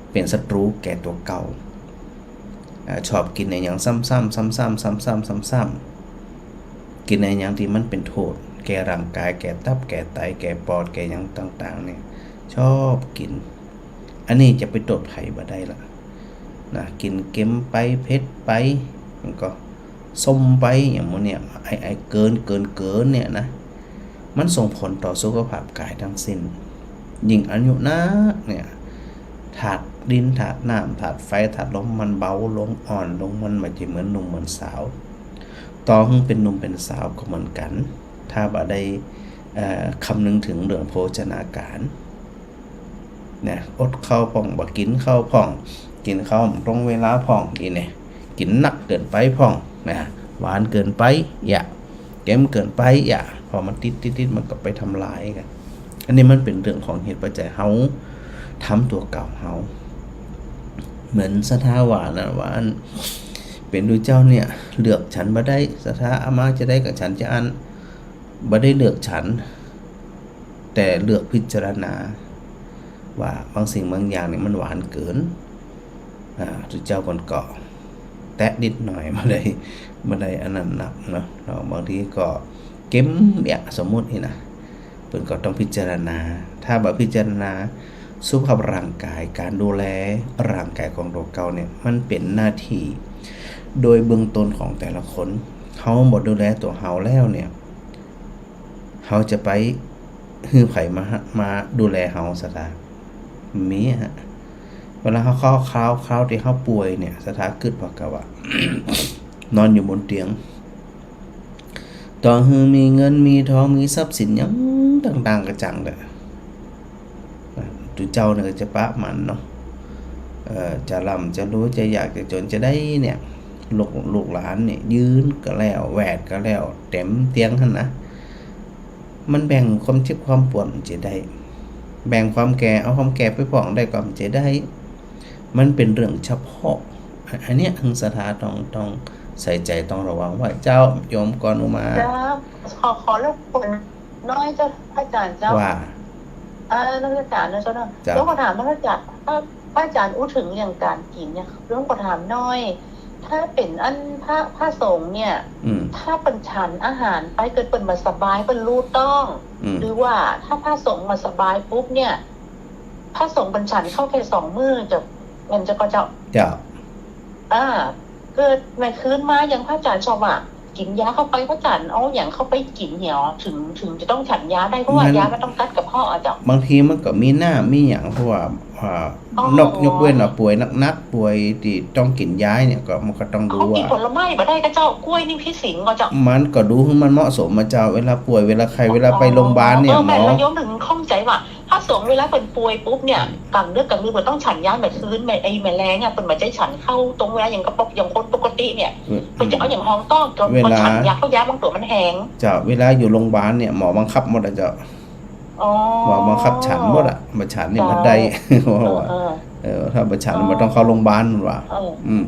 เป๋นศัตรูแก่ตั๋วเก่า อ่า ชอบกิ๋นอะหยังซ้ำๆ ซ้ำๆ ซ้ำๆ ซ้ำๆ กิ๋นอะหยังตี้มันเป๋นโต้ษแก่ร่างกาย แก่ตับ แก่ไต แก่ปอด แก่หยังต่างๆ เนี่ย ชอบกิ๋น อันนี้จะไปโต้ษใผบ่ได้ละ นะ กิ๋นเก็มไป เผ็ดไป มันก็ส้มไป อย่างหมู่เนี่ย ไอ้ ไอ้เกิน เกิน เกินเนี่ยนะ มันส่งผลต่อสุขภาพกายทั้งสิ้น ยิ่งอายุนักเนี่ย ธาตุดิน ธาตุน้ำ ธาตุไฟ ธาตุลม มันเบาลง อ่อนลง มันบ่ใจ้เหมือนหนุ่มเหมือนสาว ต่อหื้อเป๋นหนุ่มเป๋นสาวก็เหมือนกั๋น ถ้าบ่ได้ เอ่อ คำนึงเถิงเรื่องโภชนาการ นะ อดข้าวพ่อง บ่กิ๋นข้าวพ่อง กิ๋นข้าวบ่ตรงเวลาพ่อง อีเนี่ย กิ๋นนักเกินไปพ่อง นะ หวานเกินไป อย่า เก็มเกินไป อย่า พอมันติด ติด ติด มันก็ไปทำลายกั๋น อันนี้มันเป๋นเรื่องของเหตุปัจจัยเฮา ธรรมตั๋วเก่าเฮา เหมือนศรัทธาว่านะ ว่าอันเป๋นดูเจ้าเนี่ย เลือกฉันบ่ได้ ศรัทธาเอามาจาใดก็ฉันจาอั้น บ่ได้เลือกฉัน แต่เลือกพิจารณา ว่าบางสิ่งบางอย่างเนี่ยมันหวานเกิน อ่า ดูเจ้าเปิ้นก็แตะนิดหน่อย บ่ได้ บ่ได้อันนั้นนักเนาะ แล้วบางทีก็เก็มเอี้ย สมมุตินี่นะ เปิ้นก็ต้องพิจารณา ถ้าบ่พิจารณา สุขภาพร่างกาย ก๋านดูแลร่างกายของตั๋วเก่าเนี่ย มันเป๋นหน้าตี้โดยเบื้องต้นของแต่ละคน เฮาบ่ดูแลตั๋วเฮาแล้วเนี่ย เฮาจะไปหื้อใผมา มาดูแลเฮา ศรัทธา มีฮะ เวลาเฮา คราว คราว คราวตี้เฮาป่วยเนี่ย ศรัทธากึ๊ดว่าเก่าอะ นอนอยู่บนเตียง ต่อหื้อมีเงินมีทอง มีทรัพย์สินหยังต่างๆ ก็จั่งเต๊อะ ดูเจ้าเนี่ยก็จะประมาณเนาะ เอ่อ จะร่ำจะรวย จะยากจะจ๋น จะใดเนี่ย ลูก ลูกหลานเนี่ย ยืนก็แล้ว แวดก็แล้ว เต็มเตียงหั้นนะ มันแบ่งความเจ็บความปวดบ่ได้ แบ่งความแก่ เอาความแก่ไปพ่องได้ก็บ่ได้ มันเป๋นเรื่องเฉพาะ อันเนี้ย หื้อศรัทธาต้อง ต้องใส่ใจ๋ ต้องระวังไว้ เจ้า โยมกรอุมา เจ้า ขอ ขอรบกวนหน้อยเจ้า พระอาจ๋ารย์เจ้า ว่า เอ่อ นมัสก๋านนะเจ้าเนาะ เจ้า โยมขอถามพระอาจ๋ารย์ พระ พระอาจ๋ารย์อู้เถิงเรื่องก๋านกิ๋นเนี่ย โยมขอถามหน้อย ถ้าเป๋นอันพระ พระสงฆ์เนี่ย อืม ถ้าเปิ้นฉันอาหารไป เกิดเปิ้นบ่สบาย เปิ้นฮู้ต้อง อืม หรือว่าถ้าพระสงฆ์บ่สบายปุ๊บเนี่ย พระสงฆ์เปิ้นฉันข้าวแค่สองมื้อเจ้า แม่นเจ้าก่อเจ้า เจ้า อ่า เกิดแม่คืนมาอย่างพระอาจ๋ารย์ชอบว่า กิ๋นยาเข้าไป พระอาจ๋ารย์เอาหยังเข้าไปกิ๋นเหีย ถึง ถึงจะต้องฉันยาได้ เพราะว่ายามันต้องกัดกระเพาะอะเจ้า บางทีมันก็มีน้ำมีหยัง เพราะว่า อ่า อ๋อ นอก ยกเว้นว่าป่วยหนักๆ ป่วยตี้ต้องกิ๋นยาเนี่ย ก็ มันก็ต้องดู เอากิ๋น ว่า ผลไม้บ่ได้ก่อเจ้า กล้วยนี่ผิดศีลก่อเจ้า มันก็ดูหื้อมันเหมาะสมอะเจ้า เวลาป่วย เวลาไข้ เวลาไปโรงพยาบาลเนี่ย อ๋อ หมอ แม่นแล้ว โยมถึงข้องใจ๋ว่า พระสงฆ์เวลาเปิ้นป่วยปุ๊บเนี่ย อืม ก๋างดึกก๋างดื่นเปิ้นต้องฉันยา แม่คืน แม่ ไอ้แม่แลงเนี่ย เปิ้นบ่ใจ้ฉันข้าวตรงเวลาอย่างกับปก อย่างคนปกติเนี่ย อืม เปิ้นจะเอาหยังฮองต้อง เวลา เปิ้นฉันยา เพราะยาบางตั๋วมันแฮง เจ้า เวลาอยู่โรงพยาบาลเนี่ย หมอบังคับหมดอะเจ้า อ๋อ ว่าบังคับฉันบ่ละ บ่ฉันนี่บ่ได้ เจ้า ว่า เออ เออ เออ ถ้าบ่ฉัน อ๋อ มันต้องเข้าโรงพยาบาล มันว่า เออ อืม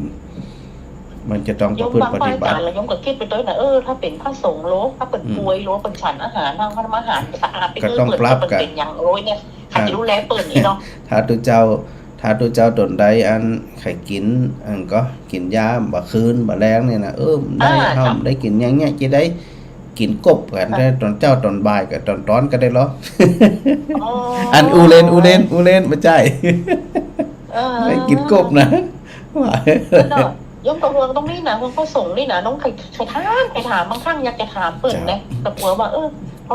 มันจะต้องประพฤติปฏิบัติ โยมฟังพระอาจ๋ารย์แล้วโยมก็กึ๊ดไปตวยนะ เออ ถ้าเป๋นพระสงฆ์โล ถ้าเปิ้น อืม ป่วยโล เปิ้นฉันอาหาร เฮาทำอาหารสะอาดไป ก็ต้อง เปิ้น ปรับ เปิ้น กั๋น เป๋นหยังโลเนี่ย ใครจะดูแลเปิ้นนี่เนาะ ถ้าตุ๊เจ้า ถ้าตุ๊เจ้าต๋นใดอันใค่กิ๋น อันก็กิ๋นยาบ่าคืนบ่าแลงเนี่ยนะ เออ ได้ อ่า เฮา ครับ ได้กิ๋นอย่างเนี้ย จะได้กิ๋นกบกั๋น ครับ ได้ต๋อนเจ๊าต๋อนบ่ายกับต๋อน ต๋อนก็ได้เหรอ อ๋อ อันอู้เล่น อู้เล่น อู้เล่น บ่ใจ้ เออ ได้กิ๋นกบนะ ว่า นั่นเนาะ โยมก็ห่วงตรงนี้นะ ห่วงพระสงฆ์นี่นะ น้องใค่ ใค่ถาม ใค่ถาม บางครั้งอยากจะถามเปิ้นนะ เจ้า แต่กั๋วว่า เออ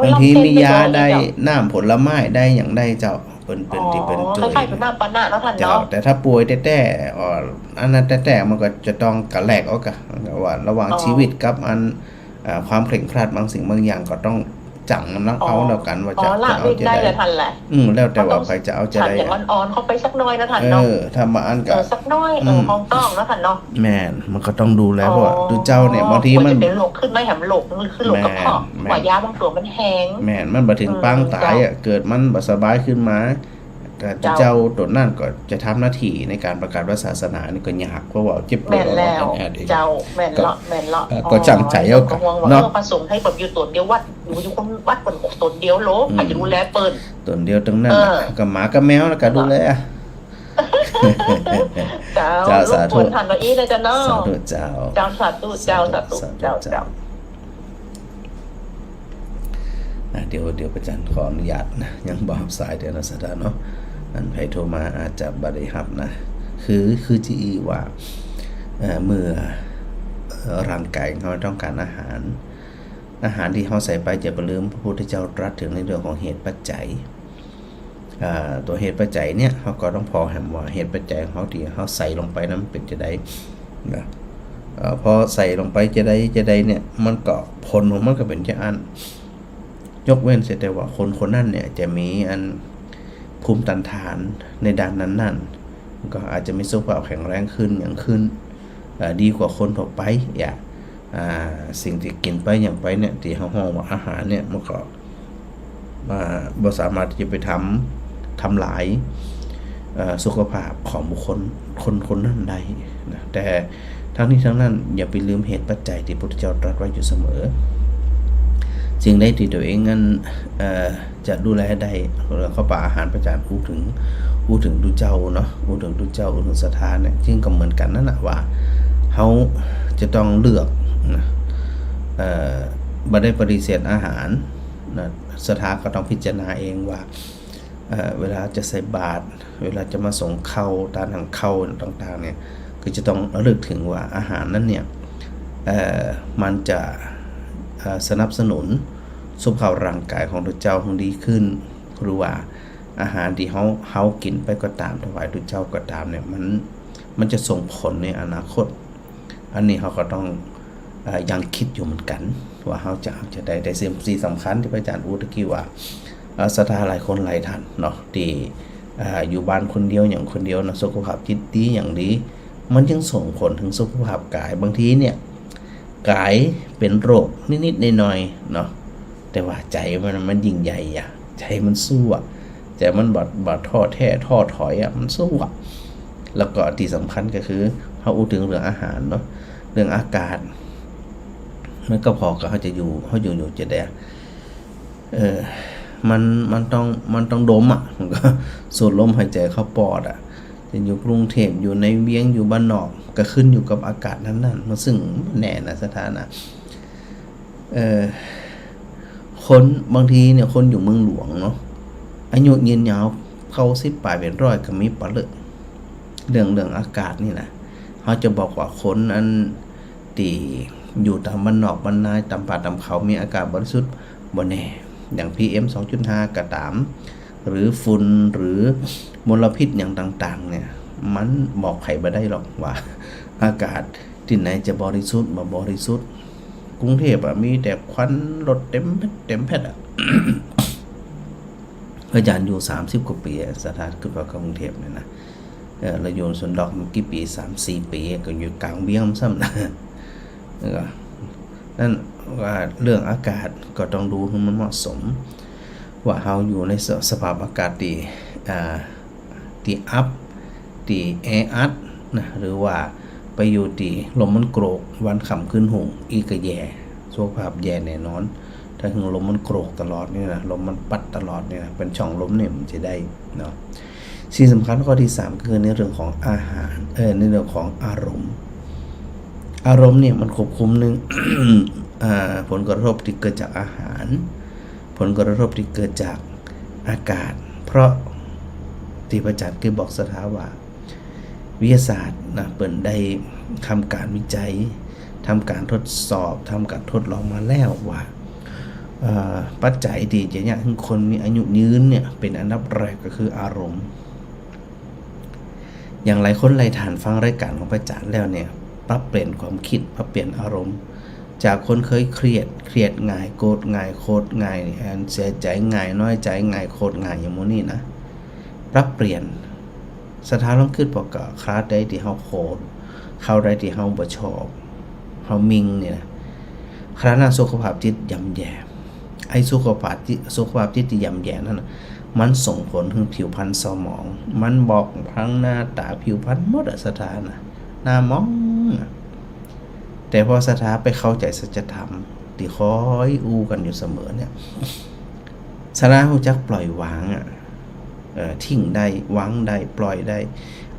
บางทีมียาได้ น้ำผลไม้ได้ หยังได้เจ้า เปิ้น เปิ้น อ๋อ ตี้เปิ้นจ้วย คล้ายๆ เป๋นน้ำปานะเนาะท่านเนาะ เจ้า แต่ถ้าป่วยแต๊ๆ อ๋อ อันนั้นแต๊ๆ มันก็จะต้องกะแลกเอากะ ว่าระหว่าง อ๋อ ชีวิตกับอัน อ่า ความเคร่งครัดบางสิ่งบางอย่างก็ต้องจั่งมันเอา อ๋อ แล้วกั๋นว่าจะ อ๋อ ละ จะเอา เว้น จะ ได้ ได้ ละท่านแหละ อืม แล้วแต่ว่า ก็ต้อง ใผจะเอาจะ ฉัน ได้ อย่างอ่อนๆ เข้าไปสักหน้อยนะท่านเนาะ เออ ถ้าบ่อั้นก็ เออ สักหน้อย เออ อืม ห้องต้องนะท่านเนาะ แม่น มันก็ต้องดูแล อ๋อ เพราะว่าตุ๊เจ้าเนี่ย บางทีมัน กลัวจะเป๋นโรคขึ้นมาแหม โรคนึงคือโรคกระเพาะ แม่น แม่น ว่ายาบางตั๋วมันแฮง แม่น มันบ่เถิงปางต๋ายอะ อืม เจ้า เกิดมันบ่สบายขึ้นมา ก็ เจ้า เจ้าต๋นนั้นก็จะทำหน้าตี้ในก๋านประกาศพระศาสนานี่ก็ยาก เพราะว่าเจ็บป่วย แม่นแล้ว อ่อนแอเอง เจ้า แม่นเลาะ ก็ แม่นเลาะ เอ่อ อ๋อ ก็จั่งใจ๋เอากะ ก็ห่วงว่า เนาะ เออ พระสงฆ์ใค่แบบอยู่ต๋นเดียว วัด อยู่ อยู่คนวัดเปิ้นต๋นเดียวโล อืม ใผจะดูแลเปิ้น ต๋นเดียวตึงนั้นน่ะ เออ กับหมากับแมวแล้วก็ดูแล เจ้า เจ้า สาธุ รบกวนท่านเก้าอี้นะเจ้าเนาะ สาธุเจ้า เจ้า สาธุ เจ้า สาธุ สาธุ สาธุ เจ้า เจ้า เจ้า อ่ะ เดี๋ยว เดี๋ยวพระอาจ๋ารย์ขออนุญาตนะ ยังบ่ฮับสายเตื้อนะศรัทธาเนาะ อันใผโทรมาอาจจะบ่ได้ฮับนะ คือ คือจะอี้ว่า เอ่อ เมื่อ เอ่อ ร่างก๋ายของเฮาต้องก๋านอาหาร อาหารตี้เฮาใส่ไป จะบ่ลืมพระพุทธเจ้าตรัสเถิงในเรื่องของเหตุปัจจัย อ่า ตั๋วเหตุปัจจัยเนี่ย เฮาก็ต้องผ่อแหมว่าเหตุปัจจัยของเฮาตี้เฮาใส่ลงไปนั้นมันเป๋นจาใดนะ เอ่อ พอใส่ลงไปจาใดจาใดเนี่ย มันก็ผลของมันก็เป๋นจาอั้น ยกเว้นเสียแต่ว่าคนคนนั้นเนี่ยจะมีอันภูมิต้านทานในด้านนั้นๆ มันก็อาจจะมีสุขภาพแข็งแรงขึ้น หยังขึ้น เอ่อ ดีกว่าคนทั่วไป อย่าง อ่า สิ่งตี้กิ๋นไปหยังไปเนี่ย ตี้เฮาฮ้องว่าอาหารเนี่ย มันก็ อ่า บ่สามารถตี้จะไปทำ ทำลาย เอ่อ สุขภาพของบุคคลคนคนนั้นได้นะ แต่ทั้งนี้ทั้งนั้นอย่าไปลืมเหตุปัจจัยตี้พระพุทธเจ้าตรัสไว้อยู่เสมอ สิ่งใดตี้ตั๋วเองนั้น เอ่อ จะดูแลได้ แล้วก็ปาอาหาร พระอาจ๋ารย์อู้เถิง อู้เถิงตุ๊เจ้าเนาะ อู้เถิงตุ๊เจ้า อู้เถิงศรัทธาเนี่ย ซึ่งก็เหมือนกั๋นนั่นแหละว่า เฮาจะต้องเลือกนะ เอ่อ บ่ได้ปฏิเสธอาหารนะ ศรัทธาก็ต้องพิจารณาเองว่า เอ่อ เวลาจะใส่บาตร เวลาจะมาสงฆ์ข้าว ตานหังข้าวต่างๆ เนี่ย ก็จะต้องระลึกเถิงว่าอาหารนั้นเนี่ย เอ่อ มันจะ เอ่อ สนับสนุนสุขภาพร่างก๋ายของตุ๊เจ้าหื้อดีขึ้น หรือว่าอาหารตี้เฮา เฮากิ๋นไปก็ต๋าม ถวายตุ๊เจ้าก็ต๋ามเนี่ย มัน มันจะส่งผลในอนาคต อันนี้เฮาก็ต้อง เอ่อ ยังกึ๊ดอยู่เหมือนกั๋น ว่าเฮาจะเอาจาใด แต่สิ่งตี้สำคัญตี้พระอาจ๋ารย์อู้ตะกี้ว่า เอ่อ ศรัทธาหลายคนหลายท่านเนาะ ตี้ เอ่อ อยู่บ้านคนเดียวหยังคนเดียวนะ สุขภาพจิตดีหยังดี มันยังส่งผลเถิงสุขภาพก๋าย บางทีเนี่ย ก๋ายเป๋นโรคนิดๆ หน่อยๆ เนาะ แต่ว่าใจ๋มัน มันยิ่งใหญ่อะ ใจ๋มันสู้อะ ใจ๋มันบ่ บ่ท้อแท้ท้อถอยอะ มันสู้อะ แล้วก็ตี้สำคัญก็คือ เฮาอู้เถิงเรื่องอาหารเนาะ เรื่องอากาศ มันก็ผ่อกับเฮาจะอยู่ เฮาอยู่ อยู่จาใด เออ มัน มันต้อง มันต้องดมอะ มันก็สูดลมหายใจ๋เข้าปอดอะ จะอยู่กรุงเทพฯ อยู่ในเวียง อยู่บ้านนอก ก็ขึ้นอยู่กับอากาศนั้นๆ มันซึ่งบ่แน่นะศรัทธานะ เอ่อ คนบางทีเนี่ย คนอยู่เมืองหลวงเนาะ อายุยืนยาวเก้าสิบป๋ายเป๋นร้อยก็มีปะเล้อ เรื่อง เรื่องอากาศนี่นะ เฮาจะบอกว่าคนอันตี้อยู่ต๋ามบ้านนอกบ้านนา ต๋ามป่าต๋ามเขา มีอากาศบริสุทธิ์ บ่แน่ อย่าง พีเอ็ม สองจุดห้า ก็ต๋าม หรือฝุ่น หรือมลพิษหยังต่างๆ เนี่ย มันบอกใผบ่ได้หรอกว่าอากาศตี้ไหนจะบริสุทธิ์ บ่บริสุทธิ์ กรุงเทพฯอะ มีแต่ควันรถเต็มแพ็ด เต็มแพ็ดอะ อาจ๋ารย์อยู่สามสิบกว่าปี๋อะ ศรัทธา กึ๊ดว่ากับกรุงเทพฯ เนี่ยนะ เออ แล้วอยู่สวนดอกมากี่ปี๋ สามสี่ปี๋ ก็อยู่ก๋างเวียงซ้ำนะ แล้วก็ นั่นว่าเรื่องอากาศก็ต้องดูหื้อมันเหมาะสม ว่าเฮาอยู่ในส- สภาพอากาศตี้ อ่า ตี้อับ ตี้แออัดนะ หรือว่าไปอยู่ตี้ลมมันโกรก วันค่ำคืนฮุ่ง อี้ก็แย่ สุขภาพแย่แน่นอน ถ้าหึงลมมันโกรกตลอดนี่นะ ลมมันปั๊ดตลอดนี่นะ เป๋นช่องลมนี่มันจะได้เนาะ สิ่งสำคัญข้อตี้สาม คือในเรื่องของอาหาร เอ่อ ในเรื่องของอารมณ์ อารมณ์เนี่ยมันควบคุมนึ่ง อ่า ผลกระทบตี้เกิดจากอาหาร ผลกระทบตี้เกิดจากอากาศ เพราะตี้พระอาจ๋ารย์เกยบอกศรัทธาว่า วิทยาศาสตร์นะ เปิ้นได้ทำก๋านวิจัย ทำก๋านทดสอบ ทำก๋านทดลองมาแล้วว่า เอ่อ ปัจจัยตี้จะเยียะหื้อคนมีอายุยืนเนี่ย เป๋นอันดับแรกก็คืออารมณ์ อย่างหลายคนหลายท่านฟังรายก๋านของพระอาจ๋ารย์แล้วเนี่ย ปรับเปลี่ยนความกึ๊ด ปรับเปลี่ยนอารมณ์ จากคนเกยเครียด เครียดง่าย โกรธง่าย โขดง่าย อันเสียใจ๋ง่าย น้อยใจ๋ง่าย โขดง่าย อย่างหมู่นี้นะ ปรับเปลี่ยน ศรัทธาลองกึ๊ดผ่อก่อ คราวใดตี้เฮาโขด คราวใดตี้เฮาบ่ชอบ เฮาหมิ่นเนี่ยนะ คราวนั้นสุขภาพจิตย่ำแย่ ไอ้สุขภาพจิต สุขภาพจิตตี้ย่ำแย่นั้นน่ะ มันส่งผลถึงผิวพรรณเศร้าหมอง มันบอกทางหน้าต๋าผิวพรรณหมดอะศรัทธานะ หน้าหมองอะ แต่พอศรัทธาไปเข้าใจ๋สัจธรรมตี้คอยอู้กั๋นอยู่เสมอเนี่ย ศรัทธาฮู้จักปล่อยวางอะ เอ่อ ทิ้งได้ วางได้ ปล่อยได้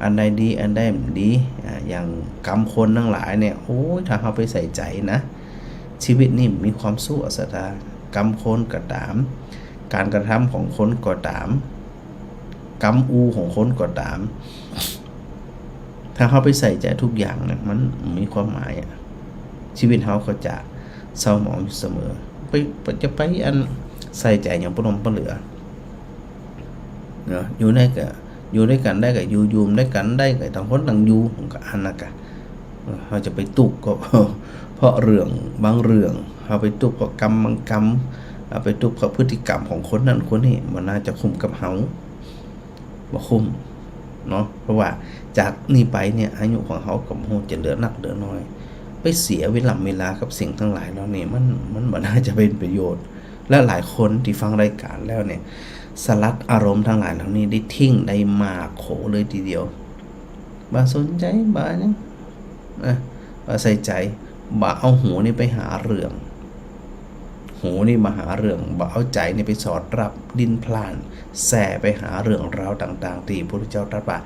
อันใดดี อันใดบ่ดี อ่า อย่างกรรมคนตังหลายเนี่ย โอ้ย ถ้าเฮาไปใส่ใจ๋นะ ชีวิตนี่บ่มีความสุขอะศรัทธา กรรมคนก็ต๋าม ก๋านกระทำของคนก็ต๋าม กำอู้ของคนก็ต๋าม ถ้าเฮาไปใส่ใจ๋ทุกอย่างเนี่ย มันบ่มีความหมายอะ ชีวิตเฮาก็จะเศร้าหมองอยู่เสมอ ไป ไป จะไปอันใส่ใจ๋หยังปะล้มปะเหลือ เนาะ อยู่ได้ก็ อยู่ตวยกั๋นได้ก็อยู่ อยู่บ่ตวยกั๋นได้ก็ต่างคนต่างอยู่ ก็อันนั้นกะ เออ เฮาจะไปตุ๊กข์ก็ เพราะเรื่องบางเรื่อง เฮาไปตุ๊กข์เพราะกรรมบางกรรม เฮาไปตุ๊กข์เพราะพฤติกรรมของคนนั้นคนนี้ บ่น่าจะคุ้มกับเฮา บ่คุ้มเนาะ เพราะว่าจากนี้ไปเนี่ย อายุของเฮาก็บ่ฮู้จะเหลือนักเหลือน้อย ไปเสียเวล่ำเวลากับสิ่งตังหลายเหล่านี้ มัน มันบ่น่าจะเป๋นประโยชน์ และหลายคนตี้ฟังรายก๋านแล้วเนี่ย สลัดอารมณ์ตังหลายเหล่านี้ได้ทิ้งได้มากโขเลยทีเดียว บ่สนใจ๋ บ่หยัง อ่ะ บ่ใส่ใจ๋ บ่เอาหูนี่ไปหาเรื่อง หูนี่มาหาเรื่อง บ่เอาใจ๋นี่ไปสอดรับ ดิ้นพล่าน แส่ไปหาเรื่องราวต่างๆ ตี้พระพุทธเจ้าตรัสว่า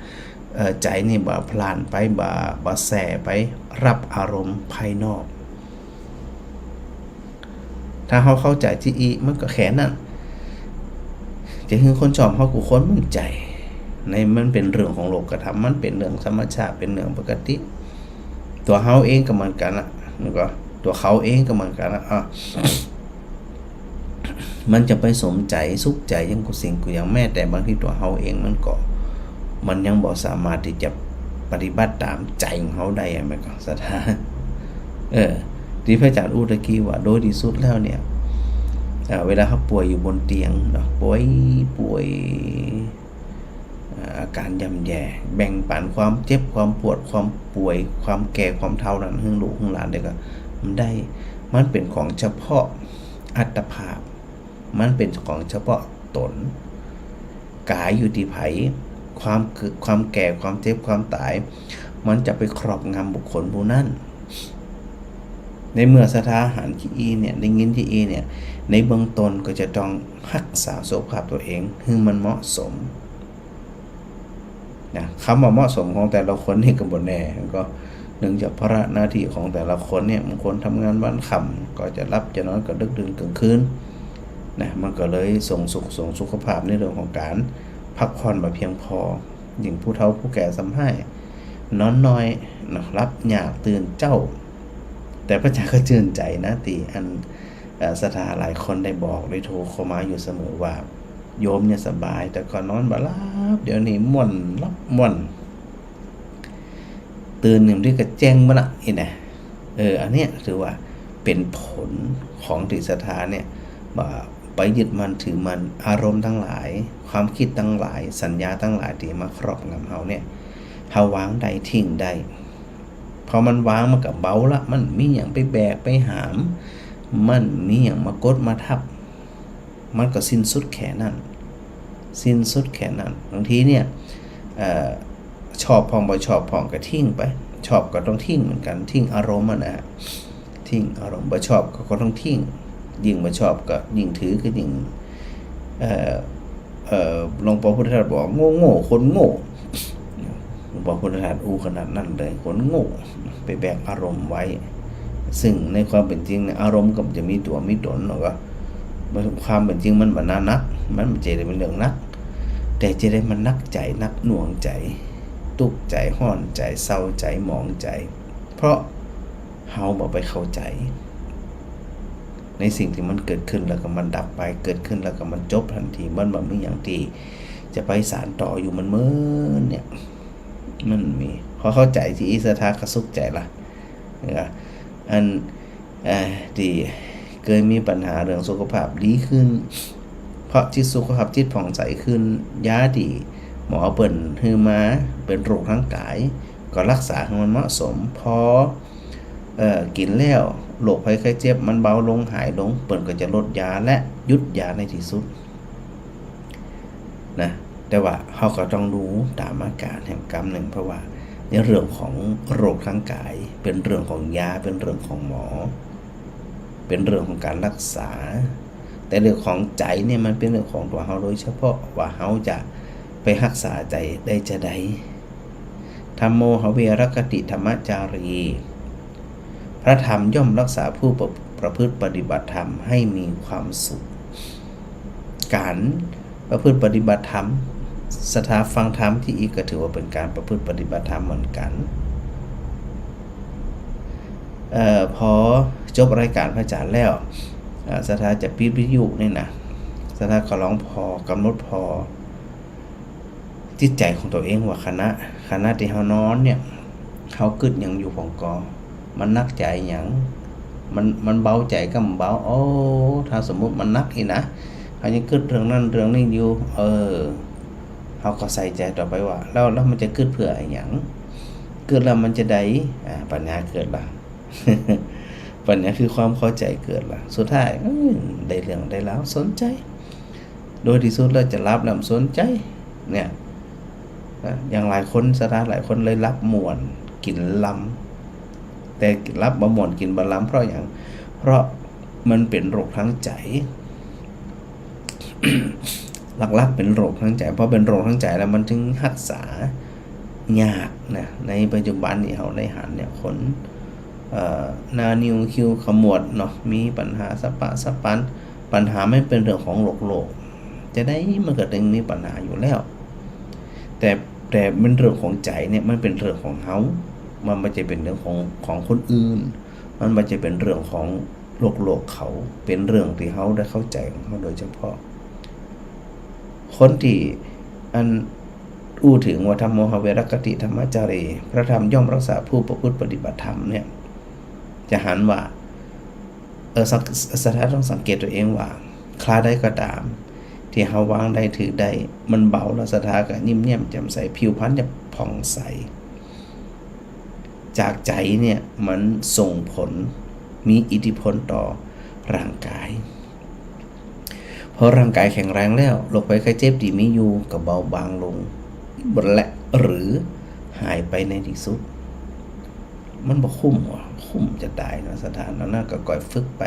เอ่อ ใจ๋นี่บ่พล่านไป บ่ บ่แส่ไปรับอารมณ์ภายนอก ถ้าเฮาเข้าใจ๋ตี้อี้ มันก็แค่นั้น จะหื้อคนชอบเฮากู้คนมันใจ๋ ใน มันเป๋นเรื่องของโลกธรรม มันเป๋นเรื่องธรรมชาติ เป๋นเรื่องปกติ ตั๋วเฮาเองก็เหมือนกั๋นละ มันก็ ตั๋วเขาเองก็เหมือนกั๋นละ อ่ะ มันจะไปสมใจ๋ สุขใจ๋หยังกู้สิ่งกู้อย่าง แม้แต่บางทีตั๋วเฮาเองมันก็ มันยังบ่สามารถตี้จะปฏิบัติต๋ามใจ๋ของเฮาได้อะ แม่นก่อ ศรัทธา เออ ตี้พระอาจ๋ารย์อู้ตะกี้ว่า โดยตี้สุดแล้วเนี่ย เอ่อ เวลาเฮาป่วยอยู่บนเตียงเนาะ ป่วย ป่วย เอ่อ อาก๋านย่ำแย่ แบ่งปั๋นความเจ็บ ความปวด ความป่วย ความแก่ ความเฒ่านั้น หื้อลูกหื้อหลานได้ก็บ่ได้ มันเป๋นของเฉพาะอัตภาพ มันเป๋นของเฉพาะต๋น ก๋ายอยู่ตี้ใผ ความเกิด ความแก่ ความเจ็บ ความต๋าย มันจะไปครอบงำบุคคลผู้นั้น ในเมื่อศรัทธาหันตี้อี้เนี่ย ได้ยินตี้อี้เนี่ย ในเบื้องต้นก็จะต้องฮักษาสุขภาพตั๋วเองหื้อมันเหมาะสม นะ กำว่าเหมาะสมของแต่ละคนนี่ก็บ่แน่ ก็เนื่องจากภาระหน้าตี้ของแต่ละคนเนี่ย บางคนทำงานวันค่ำ ก็จะหลับจะนอนก็ดึกดื่นก๋างคืน นะ มันก็เลยส่งสุข ส่งสุขภาพในเรื่องของก๋านพักผ่อนบ่เพียงพอ อย่างผู้เฒ่าผู้แก่ส่ำฮ้าย นอนน้อยเนาะ หลับยากตื่นเจ๊า แต่พระอาจ๋ารย์ก็จื้นใจ๋นะ ตี้อัน เอ่อ ศรัทธาหลายคนได้บอก ได้โทรเข้ามาอยู่เสมอว่า โยมเนี่ยสบาย แต่ก่อนนอนบ่หลับ เดี๋ยวนี้ม่วน หลับม่วน ตื่นนึ่งตี้ก็แจ้งบ่ละอี้นะ เออ อันเนี้ยถือว่าเป๋นผลของตี้ศรัทธาเนี่ย บ่ไปยึดมั่นถือมั่น อารมณ์ตังหลาย ความกึ๊ดตังหลาย สัญญาตังหลายตี้มาครอบงำเฮาเนี่ย เฮาวางได้ ทิ้งได้ พอมันวางมันก็เบาละ มันบ่มีหยังไปแบกไปหาม มันบ่มีหยังมากดมาทับ มันก็สิ้นสุดแค่นั้น สิ้นสุดแค่นั้น บางทีเนี่ย เอ่อ ชอบพ่องบ่ชอบพ่องก็ทิ้งไป ชอบก็ต้องทิ้งเหมือนกั๋น ทิ้งอารมณ์อะนะ ทิ้งอารมณ์ บ่ชอบก็ ก็ต้องทิ้ง ยิ่งบ่ชอบก็ยิ่งถือ ก็ยิ่ง เอ่อ เอ่อ หลวงปู่พุทธทาสบอก โง่ๆ คนโง่ หลวงปู่พุทธทาสอู้ขนาดนั้นเลย คนโง่ ไปแบกอารมณ์ไว้ ซึ่งในความเป๋นจริงเนี่ย อารมณ์ก็บ่จะมีตั๋วมีต๋นเนาะ ก็ ความเป๋นจริงมันบ่หนาหนัก มันบ่ใจ้เป๋นเรื่องหนัก แต่จะได้มันหนักใจ๋ หนักหน่วงใจ๋ ตุ๊กข์ใจ๋ ฮ้อนใจ๋ เศร้าใจ๋ หมองใจ๋ เพราะเฮาบ่ไปเข้าใจ๋ ในสิ่งตี้มันเกิดขึ้นแล้วก็มันดับไป เกิดขึ้นแล้วก็มันจบตันที มันบ่มีหยังตี้จะไปสานต่ออยู่ มันเหมือนเนี่ย มันมี พอเข้าใจ๋ตี้อี้ ศรัทธาก็สุขใจ๋ละ นะ อัน เอ่อ ตี้เกยมีปัญหาเรื่องสุขภาพดีขึ้น เพราะจิต สุขภาพจิตผ่องใสขึ้น ยาตี้หมอเปิ้นหื้อมาเป๋นโรคตางก๋าย ก็ฮักษาหื้อมันเหมาะสม พอ เอ่อ กิ๋นแล้ว โรคภัยไข้เจ็บมันเบาลง หายลง เปิ้นก็จะลดยาและหยุดยาในตี้สุด นะ แต่ว่าเฮาก็ต้องดูต๋ามอาก๋ารแหมกำนึ่ง เพราะว่าในเรื่องของโรคตางก๋าย เป๋นเรื่องของยา เป๋นเรื่องของหมอ เป๋นเรื่องของก๋านฮักษา แต่เรื่องของใจ๋เนี่ยมันเป๋นเรื่องของตั๋วเฮาโดยเฉพาะ ว่าเฮาจะไปฮักษาใจ๋ได้จาใด ธัมโม หเว รักขติ ธัมมาจารี พระธรรมย่อมรักษาผู้ประ ประพฤติปฏิบัติธรรมให้มีความสุข ก๋านประพฤติปฏิบัติธรรม ศรัทธาฟังธรรมตี้อี้ก็ถือว่าเป๋นก๋านประพฤติปฏิบัติธรรมเหมือนกั๋น เอ่อ พอจบรายก๋านพระอาจ๋ารย์แล้ว เอ่อ ศรัทธาจะปิดวิทยุนี่นะ ศรัทธาก็ลองผ่อ ก๋ำหนดผ่อ จิตใจ๋ของตั๋วเองว่าขณะ ขณะตี้เฮานอนเนี่ย เฮากึ๊ดหยังอยู่พ่องก่อ มันหนักใจ๋หยัง มัน มันเบาใจ๋กำเบา โอ้ ถ้าสมมุติมันหนักอี้นะ เฮายังกึ๊ดเรื่องนั้นเรื่องนี้อยู่ เออ เฮาก็ใส่ใจ๋ต่อไปว่า แล้ว แล้วมันจะกึ๊ดเปื้ออะหยัง กึ๊ดแล้วมันจะใด อ่า ปัญญาเกิดละ ปัญญาคือความเข้าใจ๋เกิดละ สุดท้าย เอ้ย ได้เรื่องได้ราว สนใจ๋ โดยตี้สุดแล้วจะหลับแล้วบ่สนใจ๋ เนี่ย นะ อย่างหลายคน ศรัทธาหลายคนเลยหลับม่วน กิ๋นลำ แต่หลับบ่ม่วน กิ๋นบ่ลำ เพราะหยัง เพราะมันเป๋นโรคตางใจ๋ หลักๆ เป๋นโรคตางใจ๋ พอเป๋นโรคตางใจ๋แล้วมันจึงฮักษายากนะ ในปัจจุบันนี้เฮาได้หันเนี่ย คน เอ่อ หน้านิ้วคิ้วขมวดเนาะ มีปัญหาสะปะสะปัน ปัญหามันเป๋นเรื่องของโลกๆ จาใดมันก็ตึงมีปัญหาอยู่แล้ว แต่ แต่เป๋นเรื่องของใจ๋เนี่ย มันเป๋นเรื่องของเฮา มันบ่ใจ้เป๋นเรื่องของ ของคนอื่น มันบ่ใจ้เป๋นเรื่องของโลกๆ เขา เป๋นเรื่องตี้เฮาได้เข้าใจ๋ของเฮาโดยเฉพาะ คนตี้อันอู้เถิงว่า ธัมโม หเว รักขติ ธัมมาจารี พระธรรมย่อมรักษาผู้ประพฤติปฏิบัติธรรมเนี่ย จะหันว่า เออ สัง- ศรัทธาต้องสังเกตตั๋วเองว่า คราใดก็ต๋าม ตี้เฮาวางได้ ถือได้ มันเบาแล้ว ศรัทธาก็ยิ้มแย้มแจ่มใส ผิวพรรณจะผ่องใส จากใจ๋เนี่ยมันส่งผล มีอิทธิพลต่อร่างกาย พอร่างกายแข็งแรงแล้ว โรคภัยไข้เจ็บตี้มีอยู่ก็เบาบางลง และหรือหายไปในตี้สุด มันบ่คุ้มวะ คุ้มจะต๋ายนะ ศรัทธาเนาะ ก็ก้อยฝึกไป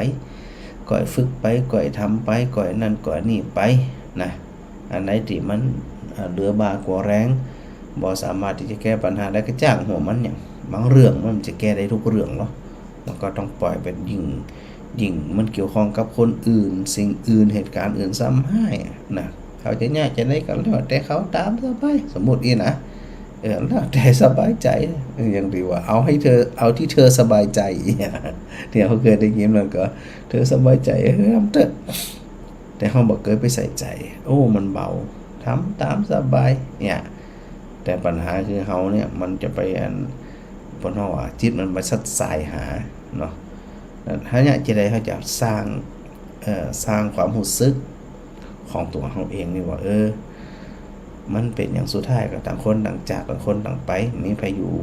ก้อยฝึกไป ก้อยทำไป ก้อยนั่นก้อยนี่ไปนะ อันไหนตี้มัน อ่า เหลือบ่ากว่าแรง บ่สามารถตี้จะแก้ปัญหาได้ก็จ้างหัวมัน อย่างบางเรื่องมันจะแก้ได้ทุกเรื่องเนาะ มันก็ต้องปล่อยไป ยิ่ง ยิ่งมันเกี่ยวข้องกับคนอื่น สิ่งอื่น เหตุก๋ารณ์อื่นซ้ำฮ้ายนะ เขาจะยากจะได้ก็แล้วแต่เขาต๋ามสบาย สมมุติอี้นะ เออ แล้วแต่สบายใจ๋ อย่างตี้ว่า เอาให้เธอ เอาตี้เธอสบายใจ๋ เนี่ย เฮาเกยได้ยินมันก็ เธอสบายใจ๋ เออ ทำเต๊อะ แต่เฮาบ่เกยไปใส่ใจ๋ โอ้ มันเบา ทำต๋ามสบาย เนี่ย แต่ปัญหาคือเฮาเนี่ย มันจะไปอัน เปิ้นฮ้องว่าจิตมันไปซัดสายหาเนาะ นั้น หาเนี่ย จาใดเฮาจะสร้าง เอ่อ สร้างความฮู้สึกของตั๋วเฮาเองนี่ว่า เออ มันเป๋นอย่างสุดท้ายก็ต่างคนต่างจาก ต่างคนต่างไป บ่มีใผอยู่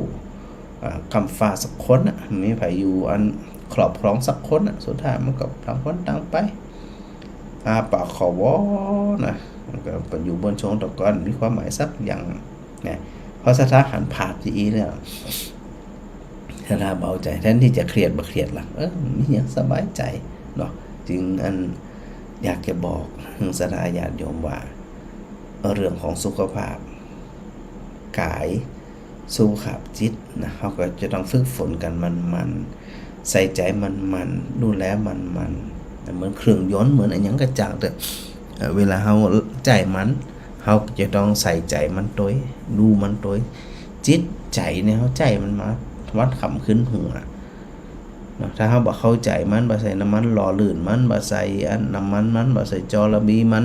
อ่า ก้ำฟ้าสักคนน่ะ บ่มีใผอยู่อันครอบครองสักคนน่ะ สุดท้ายมันก็ต่างคนต่างไป อ้าปากขอวอนะ ก็ไปอยู่บนชงตะกอน มีความหมายสักอย่างนะ เพราะศรัทธาหันผาดจะอี้แล้ว ศรัทธาเบาใจ๋ แทนตี้จะเครียดบ่เครียดละ เออ มีอย่างสบายใจ๋เนาะ จึงอันอยากจะบอกศรัทธาญาติโยมว่า เรื่องของสุขภาพก๋าย สุขภาพจิตนะ เฮาก็จะต้องฝึกฝนกั๋นหมั่นๆ ใส่ใจ๋หมั่นๆ ดูแลหมั่นๆ เหมือนเครื่องยนต์ เหมือนอะหยังก็จ้างเต๊อะ เอ่อ เวลาเฮาใจ๊มัน เฮาก็จะต้องใส่ใจ๋มันตวย ดูมันตวย จิตใจ๋เนี่ย เฮาใจ๊มันมาวันค่ำคืนฮู้อะ เนาะ ถ้าเฮาบ่เข้าใจ๋มัน บ่ใส่น้ำมันหล่อลื่นมัน บ่ใส่อันน้ำมันมัน บ่ใส่จอระบีมัน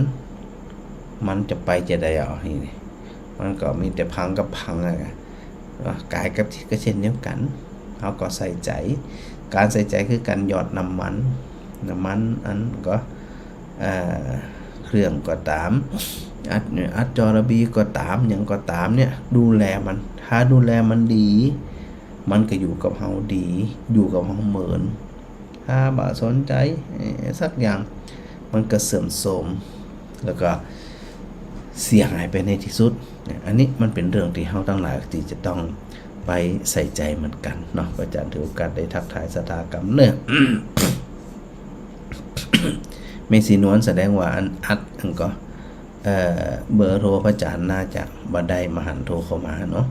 มันจะไปจะใดอะ นี่ มันก็มีแต่พังกับพังอะ เนาะ ก๋ายกับจิตก็เช่นเดียวกั๋น เฮาก็ใส่ใจ๋ ก๋านใส่ใจ๋คือก๋านหยอดน้ำมัน น้ำมันอันก็ เอ่อ เครื่องก็ต๋าม อัดเนี่ย อัดจอระบีก็ต๋าม หยังก็ต๋ามเนี่ย ดูแลมัน ถ้าดูแลมันดี มันก็อยู่กับเฮาดี อยู่กับเฮาเหมิน ถ้าบ่สนใจ๋ เอ่อ สักอย่าง มันก็เสื่อมโทรม แล้วก็เสียหายไปในตี้สุด เนี่ย อันนี้มันเป๋นเรื่องตี้เฮาตังหลายตี้จะต้องไปใส่ใจ๋เหมือนกั๋นเนาะ อาจ๋ารย์ถือโอกาสได้ทักทายศรัทธากำเน่อ แม่ศรีนวล แสดงว่าอันอัดอันก็ เอ่อ เบอร์โทรพระอาจ๋ารย์น่าจะบ่ได้มาหันโทรเข้ามาเนาะ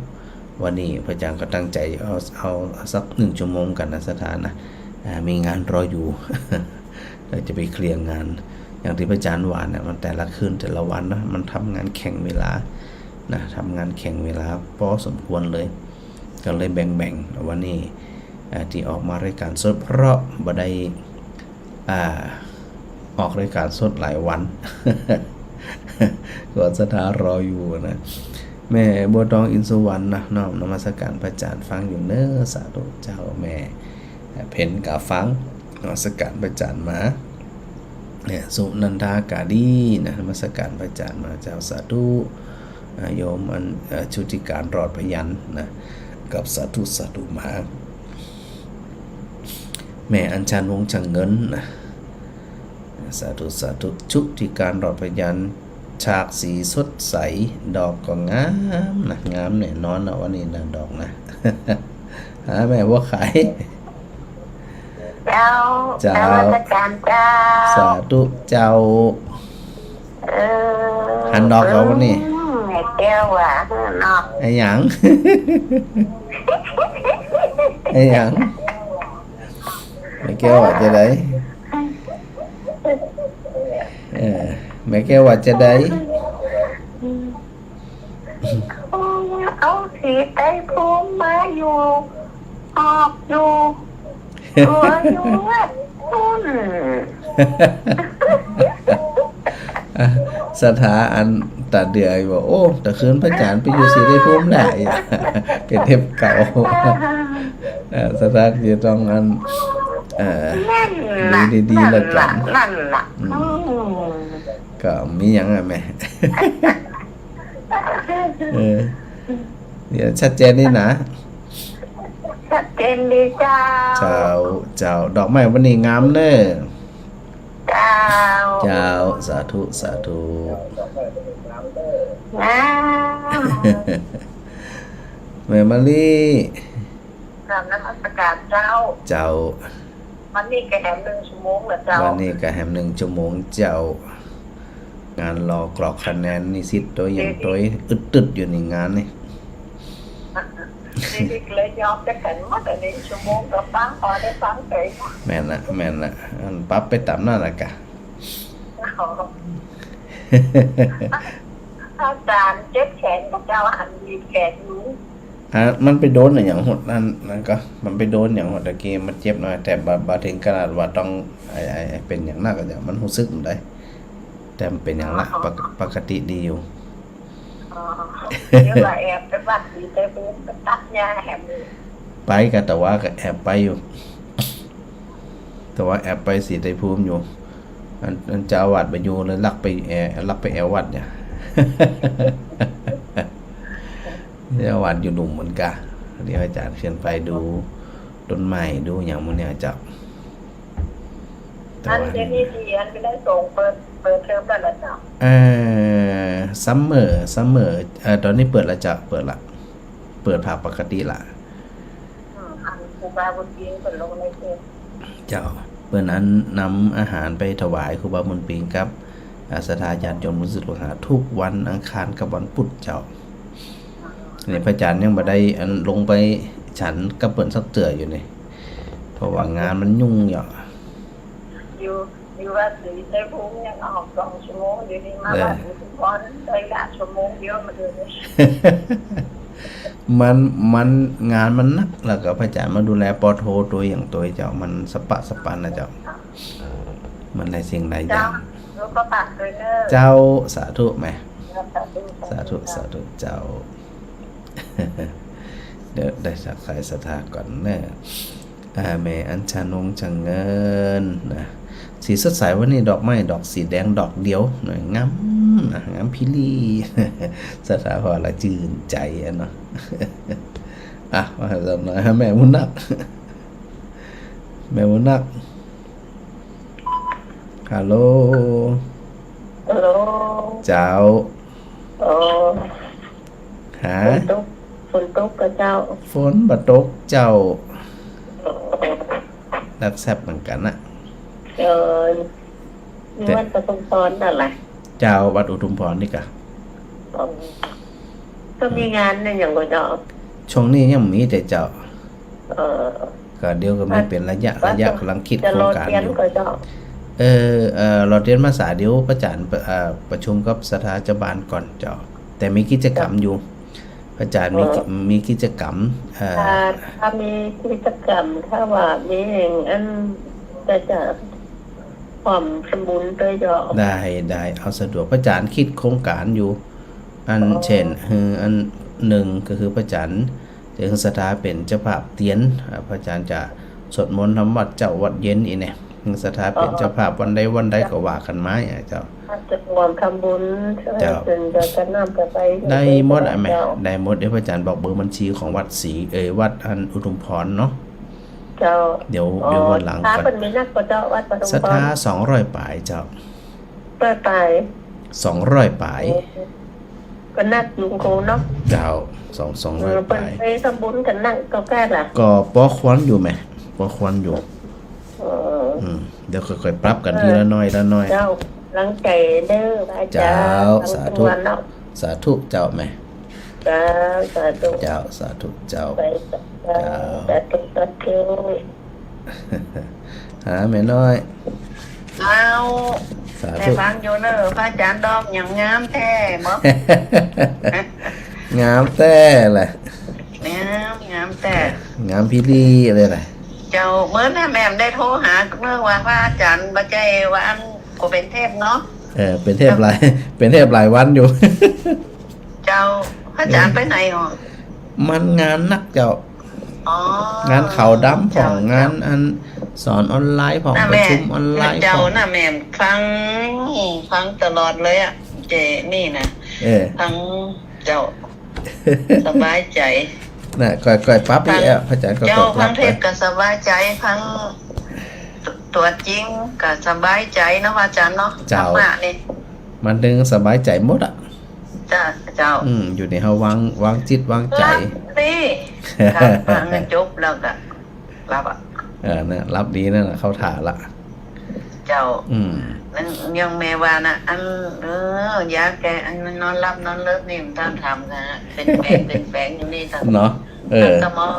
วันนี้พระอาจ๋ารย์ก็ตั้งใจ๋เอา เอา เอาสักหนึ่งชั่วโมงกั๋นนะศรัทธานะ อ่า มีงานรออยู่ เดี๋ยวจะไปเคลียร์งาน อย่างตี้พระอาจ๋ารย์ว่าเนี่ย มันแต่ละคืนแต่ละวันนะ มันทำงานแข่งเวลานะ ทำงานแข่งเวลาพอสมควรเลย ก็เลยแบ่งๆ วันนี้ อ่า ตี้ออกมารายก๋านสด เพราะบ่ได้ อ่า ออกรายก๋านสดหลายวัน ก็ศรัทธารออยู่นะ แม่บัวทองอินทร์สุวรรณนะ น้อมนมัสก๋านพระอาจ๋ารย์ ฟังอยู่เน่อ สาธุเจ้า แม่ เอ่อ เพ็ญก็ฟัง นมัสก๋านพระอาจ๋ารย์มา เนี่ย สุนันทากาดีนะ นมัสก๋านพระอาจ๋ารย์มาเจ้า สาธุ อ่า โยมอัน เอ่อ ชุติการรอดพยัญชนะ กับสาธุ สาธุมา แม่อัญชัน วงศ์ช่างเงินนะ สาธุ สาธุ ชุติการรอดพยัญชนะ ฉากสีสดใส ดอกก็งามนะ งามแน่นอนนะ วันนี้นะ ดอกนะ หาแม่บัวไข่ เจ้า เจ้า นมัสก๋านเจ้า สาธุเจ้า เออ หันดอกเอาวันนี้ อืม แม่แก้วว่าเนาะ อะหยัง อะหยัง แม่แก้วว่าจะใด เออ แม่แก้วว่าจะใด เอาสีไตรภูมิมาอยู่ ออกอยู่ ตัวอยู่วัดพุ้น อ่ะ ศรัทธาอันต๋าเดือยว่า โอ้ ตะคืนพระอาจ๋ารย์ไปอยู่สีไตรภูมิแหละ เป๋นเทปเก่า เอ่อ ศรัทธาจะต้องอัน เอ่อ นั่นน่ะ ดีๆ แล้วกั๋น นั่นน่ะ อืม อืม ก็มีหยังอะแม่ เออ เดี๋ยวชัดเจนนี่นะ ชัดเจนดีเจ้า เจ้า เจ้า ดอกไม้วันนี้งามเน่อ เจ้า เจ้า สาธุ สาธุ งาม แม่มะลิ กราบนมัสก๋านเจ้า เจ้า วันนี้ก็แหมหนึ่งชั่วโมงแล้วเจ้า วันนี้ก็แหมหนึ่งชั่วโมงเจ้า งานรอกรอกคะแนนนิสิตตวยหยังตวย อึดตึดอยู่นี่งานนี่ นี่เลยยอมจะขันหมดอันนี้ชั่วโมงก็ฟัง พอได้ฟังเฉย แม่นละ แม่นละ อันปรับไปต๋ามนั้นละกะ อ๋อ อาจ๋ารย์เจ็บแขนก็เจ้า หันดีดแขนอยู่ อ่ะ มันไปโดนอะหยังหดอันนั้นก็ มันไปโดนอะหยังหดตะกี้ มันเจ็บหน่อย แต่บ่ บ่เถิงขนาดว่าต้อง ไอ้ ไอ้ ไอ้เป๋นอย่างนักอะเจ้า มันฮู้สึกบ่ได้ แต่มันเป๋นอย่างละ อ๋อ ปก- ปกติดีอยู่ อ๋อ เดี๋ยวว่าแอบไปวัดสีไตรภูมิไปตัดหญ้าแหม ไปกะ แต่ว่าก็แอบไปอยู่ แต่ว่าแอบไปสีไตรภูมิอยู่ อัน อันเจ้าอาวาสบ่อยู่เลย ลักไปแอว ลักไปแอววัดเนี่ย เจ้าอาวาสอยู่หลุมเหมือนกั๋น เดี๋ยวอาจ๋ารย์ขึ้นไปดูต้นไม้ ดูหยังหมู่เนี่ยเจ้า แต่ว่า อันเดี๋ยวนี้ดี อันก็ได้ส่งเปิ้น เปิดเทอมแล้วเหรอเจ้า เอ่อ ซัมเมอร์ ซัมเมอร์ เอ่อ ต๋อนนี้เปิดแล้วเจ้า เปิดละ เปิดภาคปกติละ อืม อันครูบาบุญปิงเปิ้นลงในเฟซ เจ้า เปิ้นอันนำอาหารไปถวายครูบาบุญปิงกับ อ่า ศรัทธาญาติโยมลูกศิษย์ลูกหาทุกวันอังคารกับวันพุธเจ้า นี่พระอาจารย์ยังบ่ได้อันลงไปฉันกับเปิ้นสักเตื้ออยู่นี่ เพราะว่างานมันยุ่งอยู่ อยู่ อยู่วัดศรีชัยภูมิยังออกสองชั่วโมง เดี๋ยวนี้มา เออ วัดอุทุมพรได้ละชั่วโมงเดียวมาเดี๋ยวนี้ มัน มัน งานมันหนัก แล้วก็พระอาจารย์มาดูแล ป.โท ตวยอย่างตวยเจ้า มันสะปะสะปันนะเจ้า มันหลายสิ่งหลายอย่าง เจ้า ลูกก็ฝากตวยเน้อ เจ้า สาธุแม่ เจ้า สาธุ สาธุ สาธุ สาธุเจ้า เดี๋ยวได้ทักทายศรัทธาก่อนเน้อ อ่า แม่อัญชานง จังเงินนะ สีสดใสวันนี้ ดอกไม้ดอกสีแดงดอกเดียวนะ งามนะ งามพิลี ศรัทธาว่าละจื้นใจ๋อะเนาะ อ่ะ มาสักหน่อยฮะ แม่บุญนัก แม่บุญนัก ฮัลโหล ฮัลโหล เจ้า อ๋อ ฮะ ฝนตก ฝนตกก่อเจ้า ฝนบ่ตกเจ้า อ๋อ แลบแซบเหมือนกั๋นนะ เออ อยู่ แต่ วัดอุทุมพรนั่นแหละ เจ้า วัดอุทุมพรนี่กะ อ๋อ ก็มีงานเนี่ยอย่างก่อเจ้า ช่วงนี้ยังมีแต่เจ้า เออ ก็เดี๋ยวก็มีเป๋นระยะ วัด ระยะ วัด ก๋ำลังกึ๊ดโครงก๋านอยู่ จะรอเตียนก่อเจ้า เออ เอ่อ รอเตียนมาสา เดี๋ยวพระอาจารย์ เอ่อ ประชุมกับศรัทธาเจ้าบ้านก่อนเจ้า แต่มีกิจกรรมอยู่ พระอาจารย์มี อ๋อ มีกิจกรรม เอ่อ ถ้า ถ้ามีกิจกรรม ถ้าว่ามีแห่งอันจะ จะร่วมทำบุญตวยเจ้า ได้ ได้ เอาสะดวก พระอาจารย์กึ๊ดโครงก๋านอยู่ อัน อ๋อ เช่น คืออันหนึ่งก็คือพระอาจารย์ จะหื้อศรัทธาเป๋นเจ้าภาพเตียน อ่า พระอาจารย์จะสวดมนต์ทำวัตรเจ๊าวัตรเย็นอี้แหน่ หื้อศรัทธาเป๋นเจ้าภาพวันใดวันใดก็ว่ากั๋นมา อ่า เจ้า จะร่วมทำบุญ เจ้า เปิ้นจะกระหน่ำกระไป ได้หมดอะแม่ เจ้า ได้หมด เดี๋ยวพระอาจารย์บอกเบอร์บัญชีของวัดศรี เอ่อ วัดอันอุทุมพรเนาะ เจ้า เดี๋ยว อ๋อ เดี๋ยววันหลัง ศรัทธา ก่อน เปิ้นมีนักก่อเจ้า วัดอุทุมพร ศรัทธาสองร้อยป๋ายเจ้า ร้อยป๋าย สองร้อยป๋าย โอ้ ก็นักอยู่โคเนาะ เจ้า สอง สองร้อย เออ ป๋าย เปิ้นไปทำบุญกั๋นนักก็แก่ละ ก็ปอควรอยู่แหม ปอควรอยู่ เออ อืม เดี๋ยวค่อยๆ ปรับกั๋น เออ ทีละหน้อยละหน้อย เจ้า หลังใจ๋เน้อ อาจ๋ารย์ เจ้า หลัง สาธุ ทุกวันเนาะ สาธุเจ้าแม่ เจ้า สาธุ เจ้า สาธุเจ้า ไป เจ้า เจ้า สาธุ สาธุ หาแม่น้อย เจ้า สาธุ ได้ฟังอยู่เน้อ พระอาจ๋ารย์ดอกยังงามแต๊บ่ งามแต๊แหละ งาม งามแต๊ งามพิลีเลยนะ เจ้า เมื่อนั้นแม่ได้โทรหาเน้อว่าพระอาจ๋ารย์บ่ใจ้ว่าอันก็เป๋นเทพเนาะ เออ เป๋นเทพหลาย เป๋นเทพหลายวันอยู่ เจ้า พระอาจ๋ารย์ไปไหนอ่ะ มันงานนักเจ้า อ๋อ งานขาวดำพ่อง เจ้า งานอันสอนออนไลน์พ่อง น่ะ ประชุมออนไลน์พ่อง เจ้า น่ะแม่ฟัง ฟังตลอดเลยอ่ะ เจนี่นะ เออ ฟังเจ้า สบายใจ๋ น่ะ ค่อยๆ ปรับอีกอ่ะ ฟัง พระอาจ๋ารย์ก็ เจ้า ค่อยๆ ปรับ ฟังเทศน์ก็สบายใจ๋ ฟังตัวจริงก็สบายใจ๋เนาะ พระอาจ๋ารย์เนาะ เจ้า ธรรมะนี่ มันตึงสบายใจ๋หมดอ่ะ เจ้า เจ้า อืม อยู่ในเฮาวาง วางจิตวางใจ๋ หลับสิ ครับ ฟังให้จบแล้วก็หลับอ่ะ เออ น่ะ หลับดีนั่นน่ะ เข้าท่าละ เจ้า อืม นั่นยังแม่ว่านะ อัน เออ ยาแก้อันนอนหลับนอนเลิกนี่มันต้องทำนะ เป๋นแป๋ง เป๋นแป๋งอยู่นี่ต้อง เนาะ เออ ต้องสมอง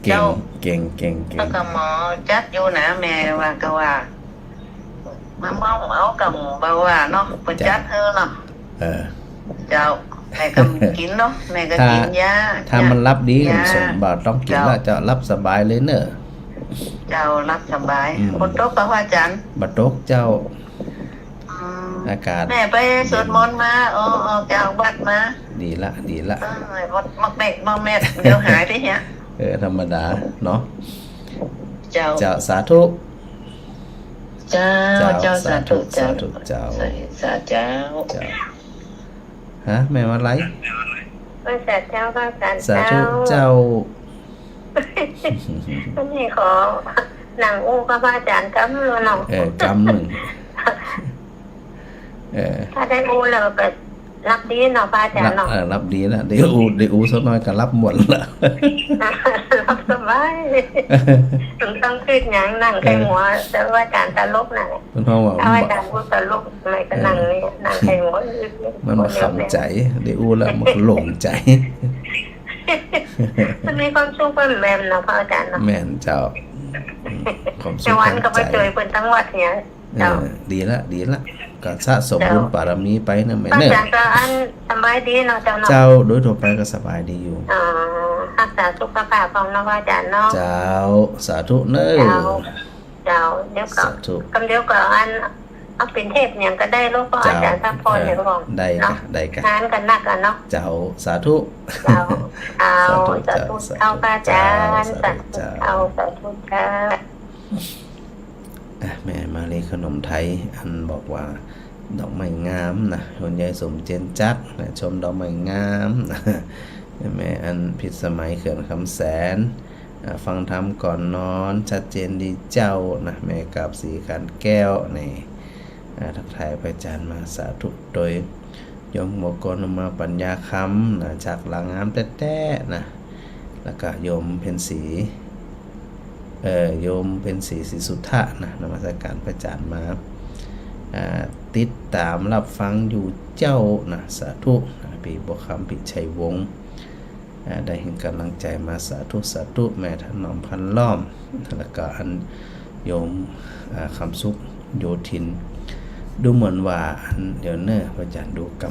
เก่ง เจ้า เก่ง เก่ง เก่ง แล้วก็หมอจัดอยู่นะ แม่ว่าก็ว่า มาเมาเอากับเบาหวานเนาะ ไปจัดหื้อเนาะ เออ เจ้า แม่ก็กิ๋นเนาะ แม่ก็กิ๋นยา ถ้า ถ้ามันหลับดี ยา สมบัติต้องกิ๋นละ เจ้า เจ้า หลับสบายเลยเน้อ เจ้า หลับสบาย อืม ฝนตกบ่พระอาจ๋ารย์ บ่ตกเจ้า อืม อากาศ แม่ไปสวดมนต์มา เย็น ออก ออกจากวัดมา ดีละ ดีละ เออ มดมอกแมกมอกแมก เดี๋ยวหายไปเหีย เออ ธรรมดาเนาะ เจ้า เจ้า สาธุ เจ้า เจ้า เจ้า สาธุ สาธุ เจ้า สาธุ เจ้า สาธุ เจ้า เจ้า ฮะ แม่ว่าอะไร ว่าสาธุ เจ้า พระอาจ๋ารย์ สาธุ เจ้า เจ้า วันนี้ขอนั่งอู้กับพระอาจ๋ารย์กำหนึ่งเนาะ เออ กำหนึ่ง เออ ถ้าได้อู้แล้วก็หลับดีเนาะ พระอาจ๋ารย์เนาะ หลับ เออ หลับดีละ ได้อู้ ได้อู้สักหน้อยก็หลับหมดละ หลับสบาย บ่ต้องกึ๊ดหยัง นั่งใค่หัว เออ แต่ว่าอาจ๋ารย์ตลกนั่นแหละ เปิ้นฮ้องว่า ถ้าว่าอาจ๋ารย์อู้ตลก ไม่ก็นั่งนี่ เออ นั่งใค่หัว มันบ่ขำใจ๋ ได้อู้แล้วมันก็โล่งใจ๋ มันมีความสุขเปิ้นแม่นเนาะ พระอาจ๋ารย์เนาะ แม่นเจ้า อืม ความสุข แต่วันก็ไป ทางใจ๋ เจอเปิ้นตังวัดเนี่ย เจ้า เออ ดีละ ดีละ ก็สะสมบุญปารมีไปนะแม่เนอะ เจ้า พระอาจ๋ารย์ก็อันสบายดีเนาะเจ้าเนาะ เจ้า โดยทั่วไปก็สบายดีอยู่ อ๋อ รักษาสุขภาพพ่องเนาะพระอาจ๋ารย์เนาะ เจ้า สาธุเน้อ เจ้า เจ้า เดี๋ยวก็ สาธุ กำเดียวก็อัน เอาเป๋นเทปหยังก็ได้ลูก พระอาจ๋ารย์ เจ้า ซัพพอร์ต เออ เดี๋ยวก่อน ได้กะ เนาะ ได้กะ งานก็หนักอะเนาะ เจ้า สาธุ เจ้า เอา สาธุ สาธุ เจ้า สาธุ เจ้า พระอาจ๋ารย์ สาธุ สาธุ เจ้า เจ้า สาธุ เจ้า อ่ะ แม่มาลีขนมไทย อันบอกว่า ดอกไม้งามนะ คุณยายสมเจนจักรนะ ชมดอกไม้งามนะ แม่อันพิสมัยเขื่อนคำแสน อ่ะ ฟังธรรมก่อนนอน ชัดเจนดีเจ้านะ แม่กาบศรีขันแก้วนี่ อ่ะ ทักทายพระอาจ๋ารย์มา สาธุ โดย โยมหัวโกนอุมาปัญญาคำนะ ฉากหลังงามแต๊ๆ นะ แล้วก็โยมเพ็ญศรี เอ่อ โยมเพ็ญศรี ศรีสุทธะนะ นมัสการพระอาจ๋ารย์มา อ่า ติดต๋ามรับฟังอยู่เจ้านะ สาธุนะ ปี้บัวคำ ปี้ชัยวงศ์ อ่า ได้เห็นก๋ำลังใจ๋มา สาธุ สาธุ แม่ถนอมพันล้อม แล้วก็อันโยม อ่า คำสุข โยธิน ดูเหมือนว่าอัน เดี๋ยวเนอะ พระอาจ๋ารย์ดูก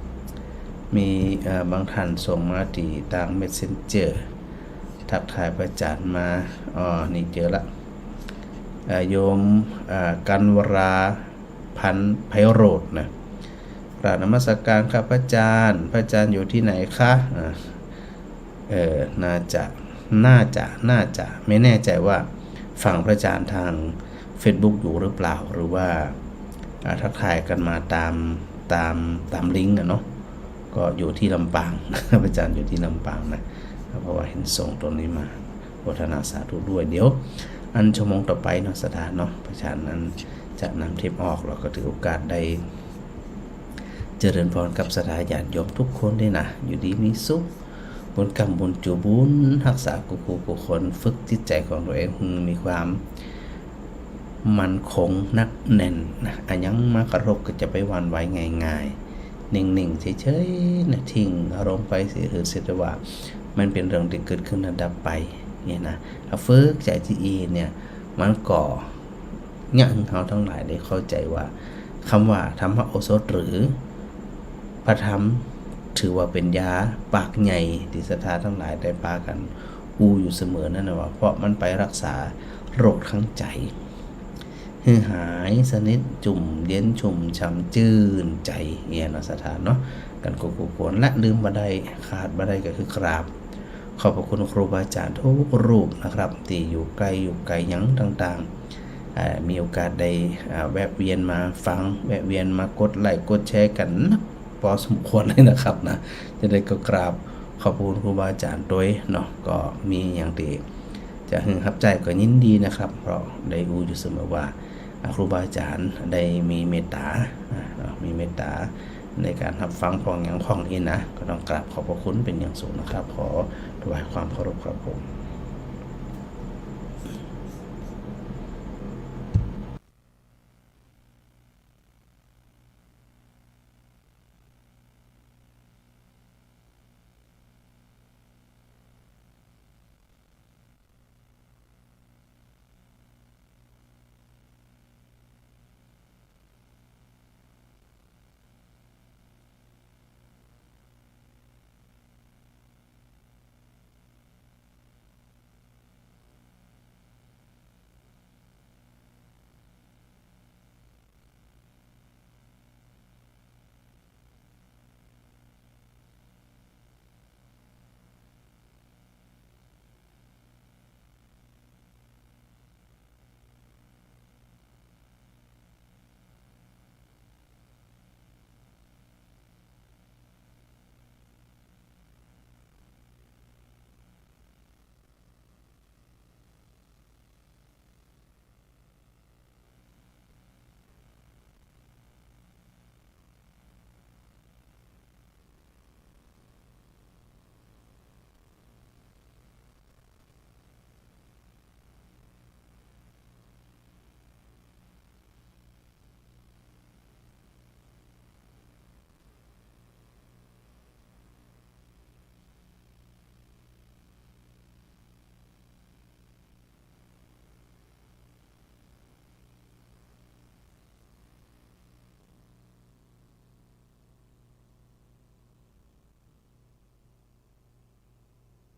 ำ มี เอ่อ บางท่านส่งมาตี้ตางเมสเซนเจอร์ ทักทายพระอาจ๋ารย์มา อ๋อ นี่เจอละ เอ่อ โยม เอ่อ กันวรา พันไพโรจน์นะ กราบนมัสการครับพระอาจ๋ารย์ พระอาจ๋ารย์อยู่ตี้ไหนคะ อ่า เออ น่าจะ น่าจะ น่าจะ ไม่แน่ใจว่าฟังพระอาจ๋ารย์ทางเฟซบุ๊กอยู่หรือเปล่า หรือว่า อ่า ทักทายกั๋นมาต๋าม ต๋าม ต๋ามลิงก์อะเนาะ ก็อยู่ตี้ลำปาง พระอาจ๋ารย์อยู่ตี้ลำปางนะ เพราะว่าเห็นส่งตรงนี้มา โมทนาสาธุด้วย เดี๋ยว อันชั่วโมงต่อไปเนาะ ศรัทธาเนาะ พระอาจ๋ารย์นั้นจะนำเทปออก แล้วก็ถือโอกาสได้ เจริญพรกับศรัทธาญาติโยมทุกคนด้วยนะ อยู่ดีมีสุข บุญกำบุญจูบุญ ฮักษากู้ๆ กู้คน ฝึกจิตใจ๋ของตัวเองหื้อมีความมั่นคงหนักแน่นนะ อะหยังมากระทบก็จะไปหวั่นไหวง่ายๆ นิ่งๆ เฉยๆ นะ ทิ้งอารมณ์ไปเสียเถอะ เสียแต่ว่ามันเป๋นเรื่องตี้เกิดขึ้นแล้วดับไป เนี่ยนะ ถ้าฝึกใจ๋ตี้อี้เนี่ย มันก็ เยียะหื้อเฮาตังหลายได้เข้าใจ๋ว่า กำว่าธรรมโอสถหรือพระธรรม ถือว่าเป๋นยาปากใหญ่ตี้ศรัทธาตังหลายได้ปากั๋นอู้อยู่เสมอนั่นนะว่า เพราะมันไปฮักษาโรคตางใจ๋ หื้อหายสนิท จุ่มเย็นชุ่มฉ่ำจื้นใจ๋ เนี่ยเนาะศรัทธาเนาะ กั๋นกู้ๆ คน และลืมบ่ได้ ขาดบ่ได้ก็คือกราบ ขอบพระคุณครูบาอาจ๋ารย์ทุกรูปนะครับ ตี้อยู่ใก้อยู่ไก๋หยังต่างๆ เอ่อ มีโอกาสได้ อ่า แวะเวียนมาฟัง แวะเวียนมากดไลก์กดแชร์กั๋นนักพอสมควรเลยนะครับนะ จะได้ก็กราบขอบพระคุณครูบาอาจ๋ารย์ตวยเนาะ ก็มีหยังตี้จะหื้อฮับใจ๊ก็ยินดีนะครับ เพราะได้อู้อยู่เสมอว่า อ่า ครูบาอาจ๋ารย์ได้มีเมตต๋า อ่า เนาะ มีเมตต๋าในก๋านฮับฟังพ่องหยังพ่องอี้นะ ก็ต้องกราบขอบพระคุณเป๋นอย่างสูงนะครับ ขอถวายความเคารพครับผม